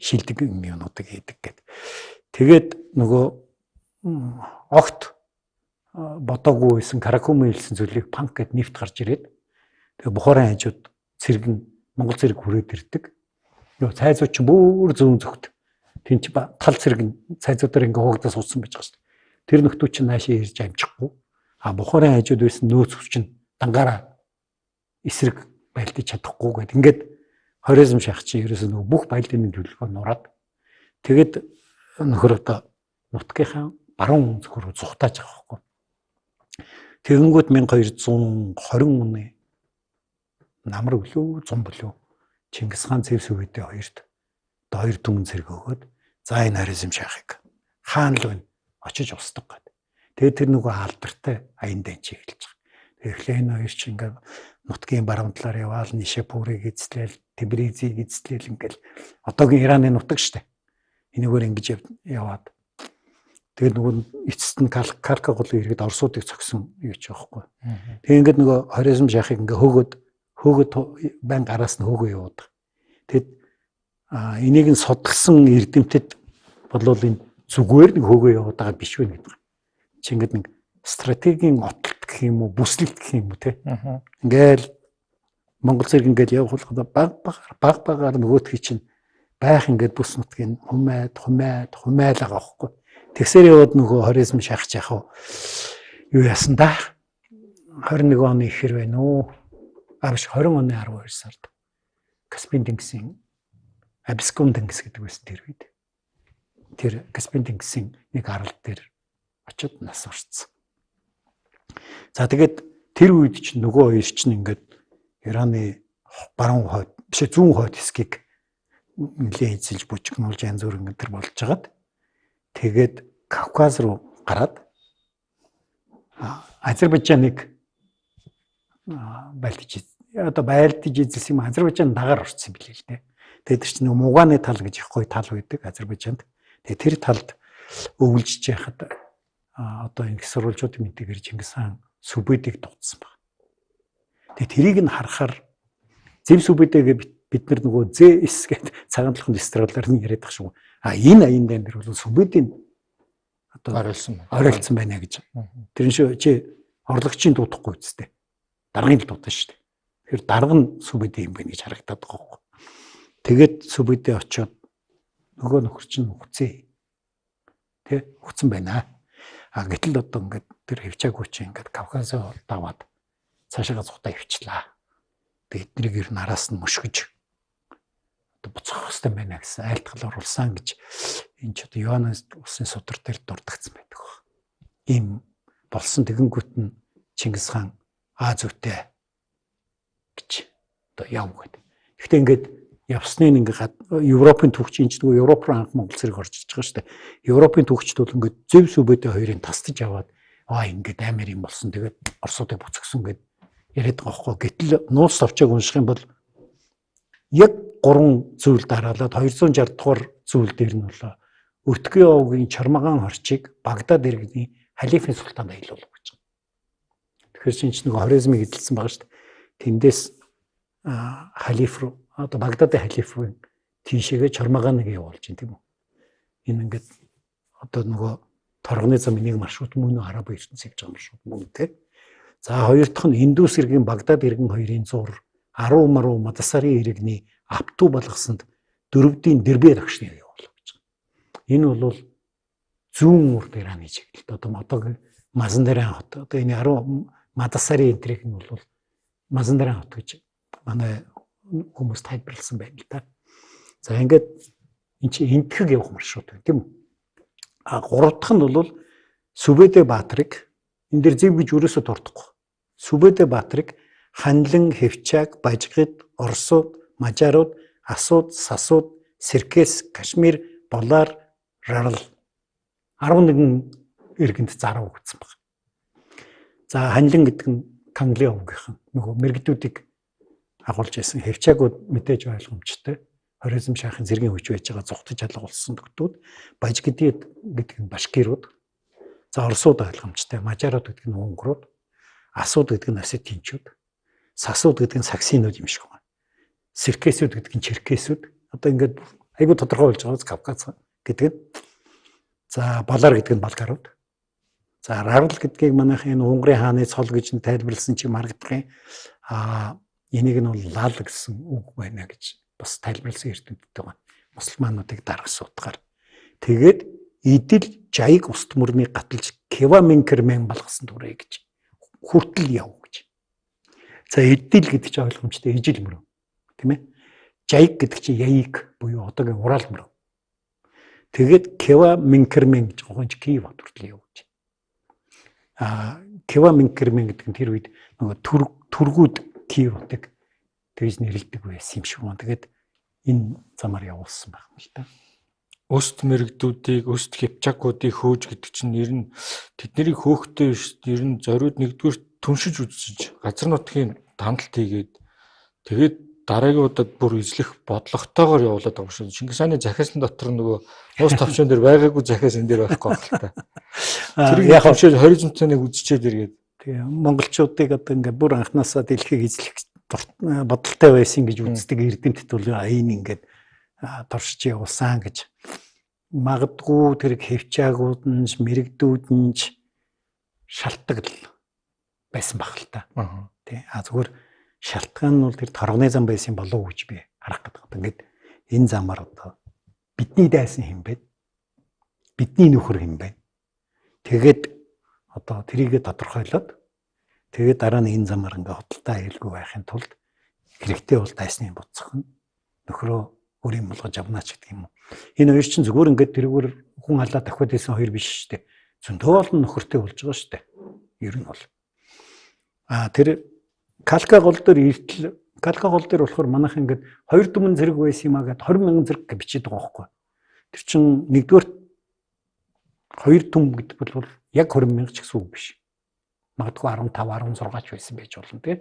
Шилдэг юм юмнуудыг хийдэг гэд. Тэгээд нөгөө огт бодоогүй байсан Каракумын хэлсэн зүйлийг панк гэд нефт гарч ирээд тэгээ Бухарын хажууд цэргэн Монгол цэрэг хүрээд ирдэг. Нөгөө цайзууд чинь бүр зүүн зүгт. Тин чи тал цэрэг нь цайзуудаар ингээ хуваагдаа суудсан байж байгаа шүү дээ. Тэр нөхдүүд чинь наашаа ирж амжихгүй. А Бухарын хажууд байсан нөөц хүч чинь дангаараа эсрэг байлдаж чадахгүй гэд. Ингээд Хорезм шах чи ерөөсөө нөгөө бүх байлдааны төлөвлөгөө нураад тэгээд нөхөр одоо нутгийнхаа баруун зүг рүү зүхтааж байгаа байхгүй. Тэгэнгүүт 1220 оны намар өглөө 100 болов Чингис хаан Зевс үедээ хоёрт одоо хоёр түмэн зэрэг өгөөд за энэ Хорезм шахыг хаан л байна очиж устдаг гэд. Тэгээд тэр нөгөө алдартай аян дайн чи эхэлж байгаа. Тэгэхээр энэ хоёр чи ингээд нутгийн баруун талаар яваал Нишапурыг эзлээл, Тебризийг эзлээл ингээл одоогийн Ираны нутаг штэ. Энэгээр ингэж яваад тэгээд нөгөө эцэст нь Калка голын иргэд Оросуудыг цогсон юу ч байхгүй. Тэгээд ингээд нөгөө Хорезм шахыг ингээ хөөгөөд байн гараас нь хөөгөө явуудаг. Тэгэд энийг нь судалсан эрдэмтэд болвол энэ зүгээр нэг хөөгөө яваад байгаа биш вэ гэдэг. Чи ингээд нэг стратегийн отолт гэх юм уу, бүслэлт гэх юм уу те. Ингээл Монгол зэрэг ингээд явах бол баг багаар нөгөөдхий чинь байх ингээд бүс нутгийн хумайд хумайл байгаа байхгүй. Тэгсээр яваад нөгөө Хорезм шахаж яах юу яасан да? 21 оны ихэр байна уу? А биш 20 оны 12 сард Каспийн тэнгисийн Абискун тэнгис гэдэг байсан тэр үед. Тэр Каспийн тэнгисийн нэг арал дээр очиод нас орцсон. За тэгээд тэр үед чинь нөгөө хоёр чинь ингээд Ираны баруун хойд биш зүүн хойд хэсгийг нэлээд эзэлж бүжигнуулж янз бүр ингээд тэр болж хагаад тэгээд Кавказ руу гараад Азербайджаныг байлдаж одоо байлдаж эзэлсэн юм, Азербайджан дагаар орсон юм билээ л дээ. Тэгээд тэр чинь нэг Муганы тал гэж их гоё тал байдаг Азербайджанд. Тэгээд тэр талд өвлжиж яхад одоо энэ их сурвалжуудын мэдээгээр Чингис хаан Сүбэдийг дуудсан баг. Тэгээд тэрийг нь харахаар Зэв Сүбэдэгээ бид нар нөгөө ЗС гэдэг цагаан толгойн дистролоор нь яриад байгаа шүү. А энэ аян дайн дээр бол Сүбэдийн одоо оройлсон байна. Оройлсон байна гэж. Тэр нь шүү чи орлогчийн дуудахгүй үсттэй. Даргын л дуудана шүү дээ. Тэгэхээр дарга нь Сүбэдэ юм байна гэж харагдаад байгаа байхгүй. Тэгээд Сүбэдэ очиод нөгөө нөхөр чинь үхцээ. Тэ үхсэн байна. А гэтэл одоо ингээд тэр хөвчаагүй чи ингээд Кавказын хол даваад цаашаа зугтаа хөвчлээ. Тэгээд эднийг ер нь араас нь мөшгөж одоо буцах хэрэгтэй байна гэсэн айлтгал оруулсан гэж энэ ч одоо Юаны улсын судар дээр дурдгдсан байдаг баг. Ийм болсон тэгэнгүүт нь Чингис хаан аа зүйтэй гэж одоо яв гэдэг. Гэхдээ ингээд явсны нь ингээд Европын түүхч энэ ч нөгөө Европ руу анх Монгол цэрэг орж иж байгаа шүү дээ. Европын түүхчд бол ингээд зөв сүбэдэ хоёрын тасдаж аваад аа ингээд амар юм болсон. Тэгээд Оросуудыг буцгсан гэд яриад байгаа байхгүй. Гэтэл нууц товчоог унших юм бол яг 3 зүйл дараалаад 260 дугаар зүйл дээр нь бол Өтгөн овгийн Чармаган хорчийг Багдад иргэний халифын султаанд аялуулах гэж байгаа. Тэгэхээр чинь ч нөгөө Хорезмыг эзэлсэн байгаа шүү дээ. Тэндээс халиф руу одоо Багдадын халиф руу тийшээгээ Чармаганыг явуулж байна тийм үү. Энэ ингээд одоо нөгөө торгоны зам энийг маршрут мөн үү араб ертөнц явж байгаа маршрут мөн те. За хоёр дахь нь Индус иргэн Багдад иргэн хоёрын зур Аруу Маруу Мадасарын иргэний Апту болгосонд дөрөвдийн дэрбэ дагшныг явуулах гэж байгаа. Энэ бол зүүн урд Ираны чиглэлд одоо одоогийн Мазандаран хот одоо энэ Аруу Мадасарын энтрийг нь бол Мазандаран хот гэж манай хүмүүс тайлбарласан байна л да. За ингээд энэ чинь Энтхэг явах маршрут байна тийм үү? А гурав дахь нь бол Сүбэдэ Баатрыг энэ дэр зэв гэж өрөөсөө дурдахгүй. Сүбэдэ Баатрыг Ханлан, Хевчаг, Бажгид, Оросууд, Мажарууд, Асууд, Сасууд, Серкес, Кашмир, Болар, Рарл 11 иргэнд зарав өгсөн баг. За Ханлан гэдэг нь Кангли овгийнхан нөгөө мэрэгдүүдийг агуулж байсан. Хевчагууд мэдээж ойлгомжтой. Хорезм шахын зэргийн хүч байж байгаа зугтаж алга болсон төдүүд. Бажгидид гэдэг нь башкирууд. За Оросууд ойлгомжтой. Мажарууд гэдэг нь унгрууд. Асууд гэдэг нь осетинчүүд. Сасууд гэдэг нь саксинууд юм шиг байна. Серкесүүд гэдэг нь черкесүүд. Одоо ингээд айгүй тодорхой болж байгаа Кавказ гэдэг нь. За Балар гэдэг нь балгарууд. За Рарл гэдгийг манайхын энэ Унгарын хааны цол гэж нь тайлбарласан чи маргадах юм. Аа энийг нь бол лал гэсэн үг байна гэж бас тайлбарласан эрдэмтдтэй байна. Мусульмануудыг даргасан утгаар. Тэгээд идэл жаяг устд мөрнийг гаталж Кеваменкермен болгосон түрээ гэж хүртэл яв гэж. За идэл гэдэг чинь ойлгомжтой ижил мөрөө. Тийм ээ. Жаяг гэдэг чинь яиг буюу одоогийн Урал мөрөө. Тэгээд Кеваменкермен гэж гонч Киев хот хүртэл яв гэж. А Кеваменкермен гэдэг нь тэр үед нөгөө түргүүд Киев хотыг тэгж нэрлэдэг байсан юм шиг байна. Тэгээд энэ замаар явуулсан байх юм л да. Өст мэрэгдүүдийг, өст хипчакуудыг хөөж гэдэг чинь нэр нь тэднийг хөөхтэй биш, ер нь зориуд нэгдүгээр түншиж үзэж газар нутгийн тандалт хийгээд тэгээд дараагийн удаад бүр эзлэх бодлоготойгоор явуулаад байгаа юм шиг. Чингис хааны захиасан дотор нөгөө нуус товчон дээр байгаагүй захиас энэ дээр байхгүй байх л та. Тэр яг хавшиж хоризонтоныг үзчихэд эргээд. Тэгээ монголчуудыг одоо ингээд бүр анханасаа дэлхийг эзлэх бодолтой байсан гэж үздэг эрдэмтэд бол энэ ингээд туршиж явуулсан гэж. Магадгүй тэр хевчаагууд нь мэрэгдүүд нь шалтгаал байсан баг л та. Тэ а зүгээр шалтгаан нь бол тэр торгоны зам байсан болов уу гэж би харах гэдэг. Ингээд энэ замаар одоо бидний дайсан хэм бэ? Бидний нөхөр хэм бэ? Тэгээд одоо тэрийгэ тодорхойлоод тэгээд дараа нь энэ замаар ингээ худалдаа аюулгүй байхын тулд хэрэгтэй бол дайсны буцах нь нөхрөө өөрийн болгож авнаач гэдэг юм уу. Энэ хоёр чинь зүгээр ингээд тэрүүгээр хүн халаа давхиад байсан хоёр биш шүү дээ. Зөндөө олон нөхөртэй болж байгаа шүү дээ. Ер нь бол. А тэр Калка гол дээр иртэл Калка гол дээр болохоор манайх ингээд 2 түмэн зэрэг байсан юм а гэд 20 мянган зэрэг гэж бичээд байгаа байхгүй. Тэр чинь нэгдүгээр 2 түм гэдэг бол яг 20 мянга ч гэсэн үг биш. Магадгүй 15, 16 ч байсан байж болно тий.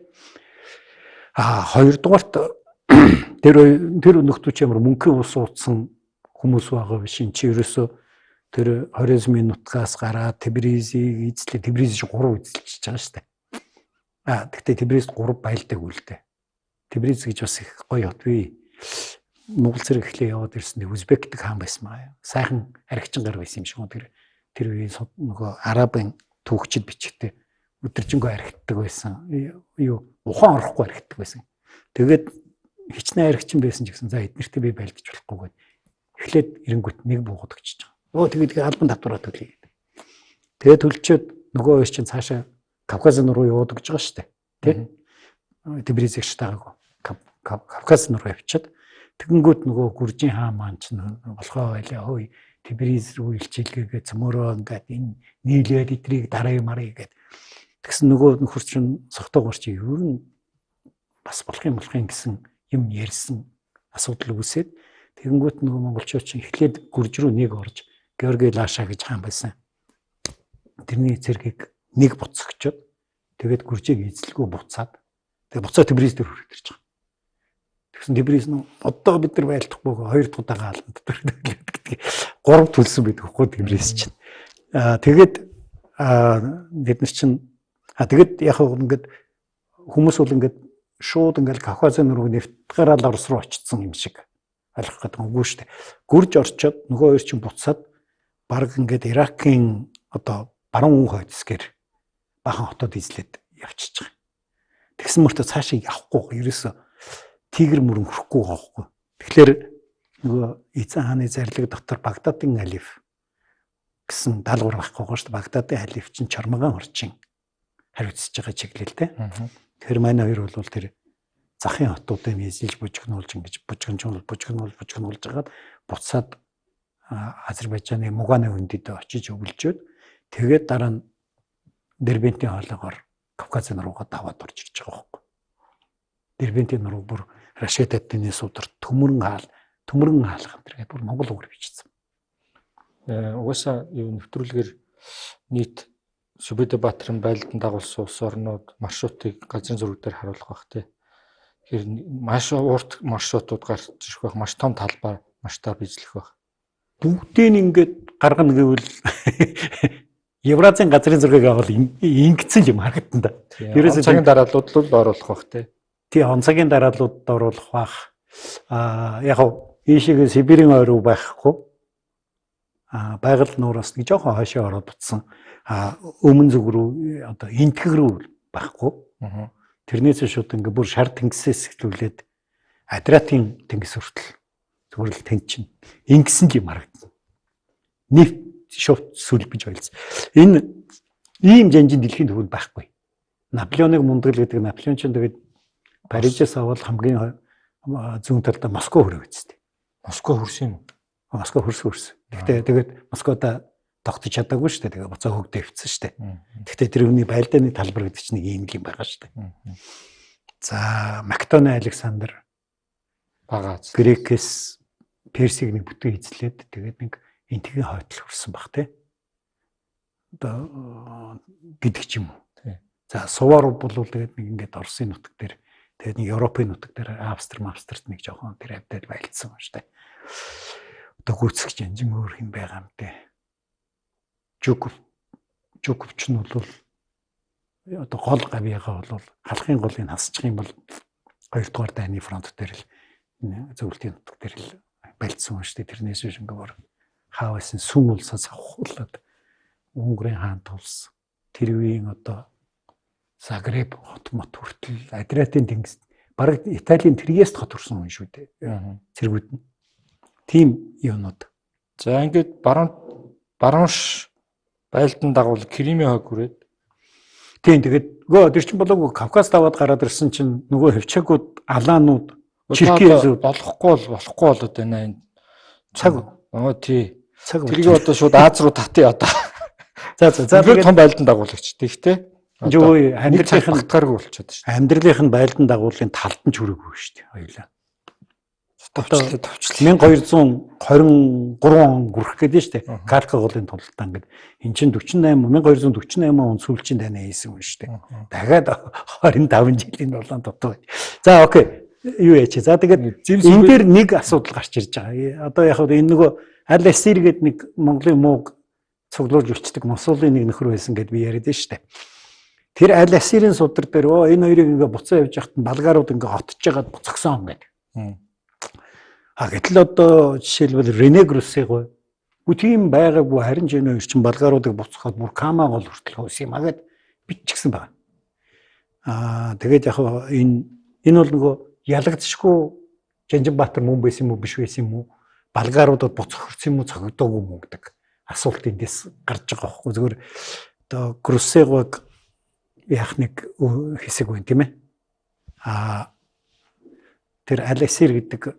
А хоёрдугаарт тэр нөхдүүд ямар мөнхийн ус ууцсан хүмүүс байгаа биш. Энд чи ерөөсөө тэр Хорезмын нутгаас гараад Тебризийг эзлээ. Тебриз чи 3 эзэлчихэж байгаа шүү дээ. А тэгтээ Тебриз 3 байлдаг үл дээ. Тебриз гэж бас их гоё хот бий. Монгол зэрэг эхлээ яваад ирсэн нэг Узбекдэг хаан байсан маа. Сайхан архичин гар байсан юм шиг. Тэр үеийн нөгөө арабын түүхчид бичгтээ өдөржингөө архитдаг байсан. Юу ухаан орохгүй архитдаг байсан. Тэгээд хичнээн архичин байсан ч гэсэн за эднэртэй би байлдаж болохгүй гээд эхлээд эренгүүт нэг буугаад өгчөж байгаа. Өө тэгээд албан татвараа төлөе гэдэг. Тэгээд төлчөөд нөгөө хоёр чинь цаашаа Кавказын руу яваад өгч байгаа шүү дээ. Тэ? Тебризийг шатаагагүй. Кавказ руу явчихад тэгэнгүүт нөгөө Гүржийн хаан маань чинь болохоо байлаа. Хөөе Тебриз рүү илчилгээгээ цөмөрөө ингээд энэ нийлээд эдрийг дарыг марыг гээд тэгсэн нөгөө нөхөр чинь согтоогоор чи ер нь бас болох юм гэсэн юм ярьсан асуудал үүсээд тэгэнгүүт нөгөө монголчууд чинь эхлээд Гүрж рүү нэг орж Георги Лаша гэж хаан байсан. Тэрний цэргийг нэг буцагчод тэгээд Гүржийг эзэлгүй буцаад тэгээд буцаа Тебриз дээр хүрээд ирж байгаа. Тэгсэн Тебриз нь одоо бид нар байлдахгүй хоёр дахь удаага албан татвар төлөөд гэдэг 3 төлсөн байдаг хгүй Тебриз чинь. Аа тэгээд бид нар чинь тэгээд яг ингээд хүмүүс бол ингээд шууд ингээд Кавказын руу нэвтгараад Орос руу очсон юм шиг ойлгох гэдэг үгүй шүү дээ. Гүрж орчоод нөгөө хоёр чинь буцаад баг ингээд Иракийн одоо баруун хойд хэсгээр бахан хотод эзлээд явчихж байгаа. Тэгсэн мөртөө цаашаа явахгүй ерөөсө тигр мөрөн хүрэхгүй байгаа байхгүй. Тэгэхээр нөгөө эзэн хааны зарлиг дотор Багдадын халиф гэсэн даалгавар байхгүй байгаа шүү дээ. Багдадын халиф чинь Чормаган орчин хариуцж байгаа чиглэл дээ. Тэгэхээр манай хоёр бол тэр захын хотуудыг эзэлж бужигнуулж ингэж бужигнуулж хагаад буцаад Азербайджаны Муганы хөндөд очиж өвлжөөд тэгээд дараа нь Дербентийн хоолоогоор Кавказын руугаа даваад орж ирж байгаа байхгүй. Дербентийн нуруу бүр Рашид ад-дины сударт төмөрн хаалга энэ гэдэг бүр монгол үгээр бичсэн. Угаасаа юу нэвтрүүлгээр нийт Сүбэдэ Баатарын байлдан дагуулсан улс орнууд маршрутыг газрын зураг дээр харуулах бах тий. Тэгэхээр маш урт маршрутууд гарч ирэх байх, маш том талбай масштаб эзлэх байх. Бүгдийг нь ингээд гаргана гэвэл Евразийн газрын зургийг авал ингэсэн юм харагдана да. Ерөөсөө цагийн дараалууд л оруулах бах тий. Тий, он цагийн дараалууд оруулах бах. Аа яг ийшээгээ Сибирийн ой руу байхгүй. Аа байгаль нуураас нэг жоохон хойшоо ороод утсан. Аа өмнө зүг рүү одоо энтгэг рүү байхгүй. Тэрнээс шууд ингээ бүр шар тэнгисээс эхлүүлээд Адриатын тэнгис хүртэл зүгээр л тэнд чинь ингэсэн л юм харагдана. Нефт шувт сүлбэж байлсан. Энэ ийм жанжин дэлхийн төвөнд байхгүй. Наполеоныг мундаглал гэдэг Наполеон ч тэгээд Парижээс авал хамгийн зүүн талдаа Москва хүрээ үсттэй. Москва хүрсэн юм уу? Москва хүрсэн. Гэхдээ тэгээд Москвада тогтож чадаагүй шүү дээ. Тэгээд буцаа хөгдөө өвцсөн шүү дээ. Гэхдээ тэр хүний байлдааны талбар гэдэг чинь нэг ийм юм байгаа шүү дээ. За Македоны Александр Багаз Грекээс Персийг нэг бүтэн эзлээд тэгээд нэг энтхийн хойтол хүрсэн баг тий. Одоо гэдэг ч юм уу. За Сувар бол тэгээд нэг ингээд Оросын нутаг дээр тэгээд нэг Европын нутаг дээр Австри, Австрт нэг жоохон тэр авдаад байлдсан юм шүү дээ. Одоо гүйцэтгэж янжин өөр юм байгаа юм дээ. Жуков ч нь бол одоо гол гавьяагаа бол халахын голыг хасчих юм бол хоёрдугаар дайны фронт дээр л зөвлөлтийн нутаг дээр л байлдсан юм шүү дээ. Тэрнээс биш ингээ бүр хаавсан сүм улсаас авахуулаад Унгарын хаан тулс тэр үеийн одоо Загреб хот мот хүртэл Адриатын тэнгис бараг Италийн Триест хот хүрсэн хүн шүү дээ. Цэргүүд нь. Тийм юунууд. За ингээд баруунш байлдан дагуул Кримийн хойг хүрээд. Тийм тэгээд гөө тэр чинь болоогүй Кавказ даваад гараад ирсэн чинь нөгөө хөвчөөгүүд алаанууд Чиркезүүд болохгүй болоод байна энэ цаг. Тий. Тэрийг одоо шууд Аз руу татъя одоо. За тэгээд том байлдан дагуулагч тийхтэй. Жөө амьдралынх нь багтгааргүй болчиход шүү. Амьдралынх нь байлдан дагуулын талд нь ч хүрээгүй шүү дээ. Хоёулаа. Товчлоо. 1223 он хүрэх гээд нь шүү дээ. Калка голын тулалдаан гэдэг. Эн чинь 48 1248 он сүүлчийн дайнаа хийсэн хүн шүү дээ. Дахиад 25 жилийн улаан дутуу. За окей. Юу яач. За тэгээд энэ дээр нэг асуудал гарч ирж байгаа. Одоо яг энэ нөгөө Аль-Асир гэдэг нэг Монголын мууг цуглуулж өчтдөг Мосулын нэг нөхөр байсан гэдээ би яриад нь шүү дээ. Тэр Аль-Асирын судар дээр энэ хоёрыг ингээ буцаа явж байхад нь болгарууд ингээ отож байгаад буцагсан гэдэг. А гэтэл одоо жишээлбэл Рене Груссего үгүй тийм байгаагүй, харин ч энэ хоёр чинь болгаруудыг буцахад бүр Кама гол хүртэл хөөс юм а гэд биччихсэн байна. Аа тэгээд яг энэ бол нөгөө ялагдшгүй Жанжинбаатар мөн байсан юм уу, биш байсан юм уу? Болгаруудад буцах хүрсэн юм уу, цогдоогүй юм уу гэдэг асуулт эндээс гарч байгаа байхгүй. Зөвхөн одоо Груссегог яах нэг хэсэг байна, тийм ээ. Аа тэр Алексир гэдэг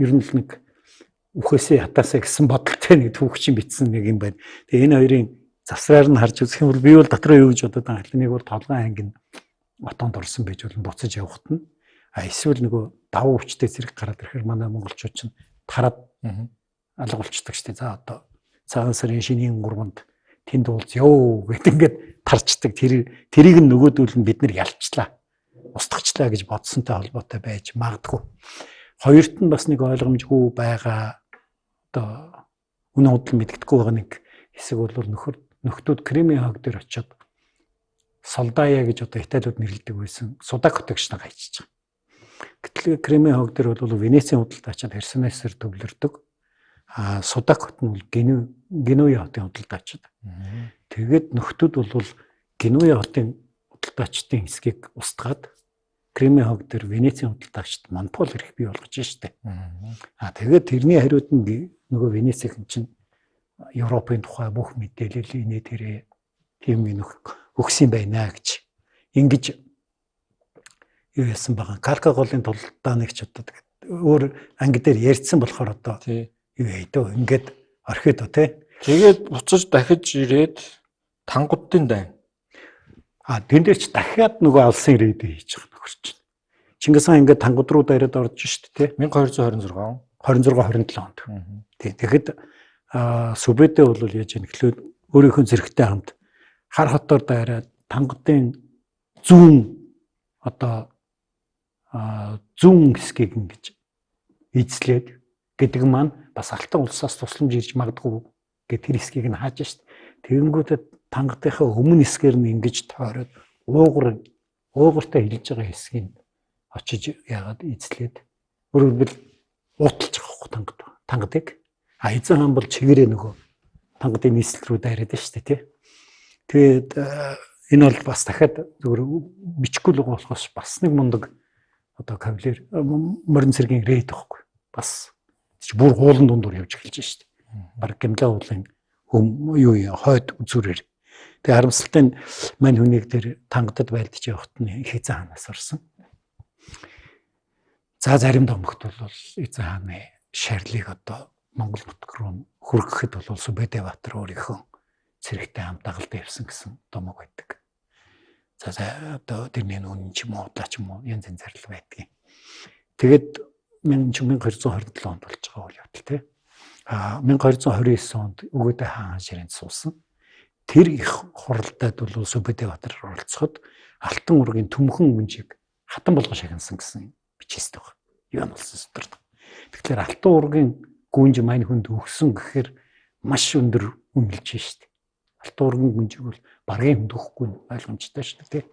ер нь л нэг үхээсээ хатаасаа гэсэн бодолтой нэг түүхчин бичсэн нэг юм байна. Тэгээ энэ хоёрын завсраар нь харж үзэх юм бол би бол дотроо юу гэж бодод байгаа юм. Нэг бол толгойн анги нь отоонд орсон байж бол буцаж явахт нь, а эсвэл нөгөө давуу хүчтэй зэрэг гараад ирэхээр манай монголчууд чинь тараад алга болчдөг шүү дээ. За одоо цагаан сарын шинийн 3-нд тэнд уулз ёо гэт ингээд тарчдаг. Тэрийг нь нөгөөдөл нь бид нар ялчлаа. Устгахчлаа гэж бодсонтой холбоотой байж магадгүй. Хоёрт нь бас нэг ойлгомжгүй байгаа, одоо үнэн худал мэддэхгүй байгаа нэг хэсэг бол нөхдүүд Кремийн хог дээр очиод Солдая гэж одоо Италиуд нэрлэдэг байсан Судак хотогч нар гайчиж байгаа. Гэтэл Кремийн хог дээр бол Венецийн худалдаачид Херсонесээр төвлөрдөг. А Судак хот нь бол Генуя хотын худалдаачид. Тэгээд нөхдүүд бол Генуя хотын худалдаачдын хэсгийг устгаад Кремийн хог дээр Венецийн худалдаагчид монопол эрх бий болгож штэ. А тэгээд тэрний хариуд нь нөгөө Венецийн чинь Европын тухай бүх мэдээлэл инээ тэрээ тийм юм өгсөн байна гэж ингэж юу яасан байгаа. Калка голын тулалдааныг ч одоо тэгээд өөр анги дээр ярьсан болохоор одоо юу яа дөө ингээд орхиод тий. Тэгээд буцаж дахиж ирээд Тангуудын дайн. А тэн дээр ч дахиад нөгөө алсын рейд хийж байгаа нөхөр чинь. Чингис хаан ингээд Тангууд руу дайраад орж шít тий. 1226 он. 26 27 онд. Тий. Тэгэхэд Сүбэдэ бол яаж юм гэхлээр өөрийнхөө зэрэгтэй хамт хар хотоор дайраад Тангуудын зүүн одоо зүүн хэсгийг ингэж эзлээд гэдэг маань бас Алтан улсаас тусламж ирж магадгүй гэх тэр хэсгийг нь хааж шít. Тэгэнгүүтээ Тангадынхаа өмнө хэсгээр нь ингэж тойроод уугартай хилж байгаа хэсгийг очиж яагаад эзлээд өөрөөр хэлбэл ууталж байгаа хөөх Тангадыг. А эзэн хаан бол чигээрээ нөгөө Тангадын нийслэл рүү дайраад шүү дээ, тий. Тэгээд энэ бол бас дахиад зүгээр бичихгүй л байгаа болохоос бас нэг мундаг одоо кавалер морин цэргийн рейд байхгүй. Бас бүр хуулан дундуур явж эхэлж шүү дээ. Бараг Гимлаа уулын юу хойд үзүүрээр. Тэгээ харамсалтай нь мань хүнийг тэр Тангадад байлдаж явахт нь их эзэн хаанаас орсон. За зарим домогт бол эзэн хааны шарлыг одоо Монгол нутг руу хүргэхэд бол Сүбэдэ Баатар өөрийнхөө цэрэгтэй хамт дагалдаа явсан гэсэн домог байдаг. За одоо тэрний нүн ч юм уу удлаа ч юм уу янз янзаар л байдгийн. Тэгээд 1227 онд болж байгаа үйл явдал тий. А 1229 онд Өгөөдэй хаан ширээнд суусан. Тэр их хуралдаад бол Сүбэдэ Баатар оролцоход Алтан ургийн төмхөн үнжийг хатан болгон шагнасан гэсэн бичээстэй байна. Юу нь болсон сударт. Тэгэхээр Алтан ургийн гүнж мань хүнд өгсөн гэхээр маш өндөр үнэлж шít. Алтан ургийн гүнжийг бол баргийн хүнд өгөхгүй нь ойлгомжтой шүү дээ.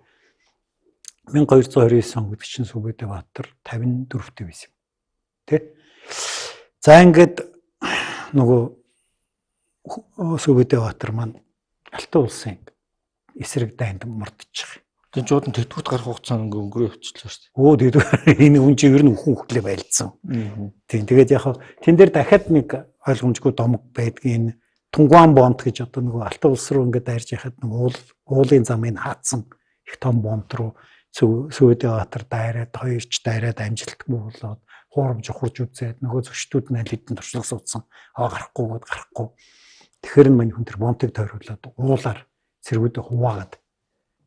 1229 он гэдэг чинь Сүбэдэ Баатар 54-тэй байсан юм. Тэ? За ингээд нөгөө Сүбэдэ Баатар маань Алтан улсын эсрэг дайнд мордчих. Тэн жуудан тэтгэврт гарах хугацаанд ингээ өнгөрөө явчихлаа шүү дээ. Өө тэгээд энэ хүн чинь ер нь үхэн хөтлөө байлдсан. Тийм тэгээд яг тэн дээр дахиад нэг ойлгомжгүй домог байдгийн энэ Тунгуан бомт гэж одоо нөгөө Алтан улс руу ингээд дайрж яхад нөгөө уулын замыг хаацсан их том бомт руу Сүбэдэ Баатар дайраад хоёрч дайраад амжилтгүй болоод хуурамч ухарж үзээд нөгөө зөчтүүд нь аль хэдийн туршлага суудсан. Аа гарахгүйгээд гарахгүй. Тэгэхээр нь мань хүн тэр бомтыг тойруулаад уулаар цэргүүдээ хуваагаад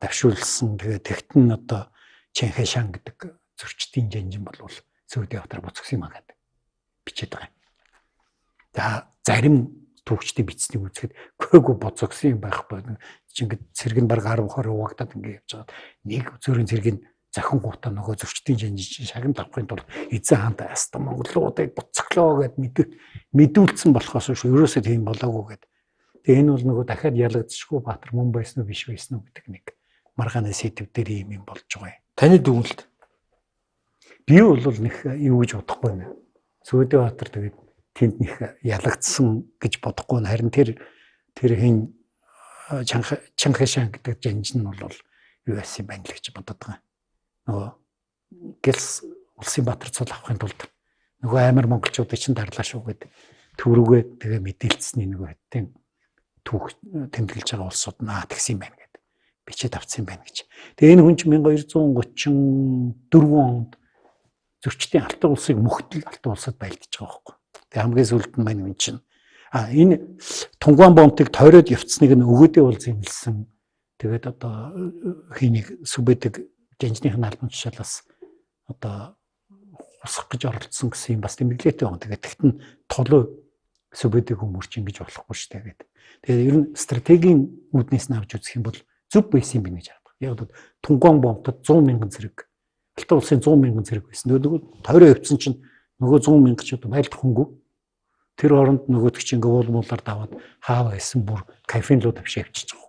давшуулсан. Тэгээд тэгтэн одоо Чэнхэшан гэдэг зөрчдийн жанжин болвол Сүбэдэ Баатар буцгсан юм аа гэдэг. бичээд байгаа юм. За зарим түүхчдийн бичснийг үзэхэд гүйгүй буцагсан юм байхгүй. Чи ингээд цэрэг нь баг 10 20 хуваагдаад ингээд явж байгаад нэг зөөрийн цэрэг нь зохин гутаа нөгөө зөрчдийн жанж шагнал авахын тулд эзэн хаант аста монголуудыг буцаглоо гэд мэдүүлсэн болохоос биш ерөөсөө тийм болоогүй гэд. Тэгээ энэ бол нөгөө дахиад ялагдчихгүй Баатар мөн байсан уу биш байсан уу гэдэг нэг маргааны сэдв дээр юм болж байгаа юм. Таны дүгнэлт. Би бол нэх юу гэж бодохгүй юм. Сүбэдэй Баатар тэгээд тэнд нэх ялагдсан гэж бодохгүй нь харин тэр хин Чанхашан гэдэг жанж нь бол юу яасан юм байна л гэж бодод байгаа. Нөгөө Гэлс улсын Баатар цол авахын тулд нөгөө амар монголчуудыг чинь дарлаа шүү гэд төв рүүгээ тэгээ мэдээлцсэний нөгөө хэдэн түүх тэмдэглэж байгаа улсууд наа тэгсэн юм байна гэд бичээд авцсан юм байна гэж. Тэгээ энэ хүн чинь 1234 онд зөрчдийн Алтан улсыг мөхтөл Алтан улсад байлдаж байгаа байхгүй. Тэгээ хамгийн сүүлд нь мань хүн чинь энэ Тунгуан бомтыг тойроод явцсныг нь өгөөдөө бол зэмлсэн. Тэгээд одоо хийнийг Сүбэдэг жанжных нь албан тушаалаас одоо хусах гэж оролдсон гэсэн юм бас тэмдэглээтэй байгаа. Тэгээд тэгт нь толгой Сүбэдэг хүмүүрч ингэж болохгүй шүү дээ гэдэг. Тэгээд ер нь стратегийн үүднээс нь авч үзэх юм бол зөв байсан юм байна гэж хараад байна. Яг бол Тунгуан бомтод 100 мянган зэрэг Алтан улсын 100 мянган зэрэг байсан. Нөгөө тойроо явцсан чинь нөгөө 100 мянга ч одоо байлдах хөнгөө. Тэр оронд нөгөөдөг чинь ингээ уулмуулаар даваад хаава байсан бүр кафен руу тавшаа явчихж байгаа.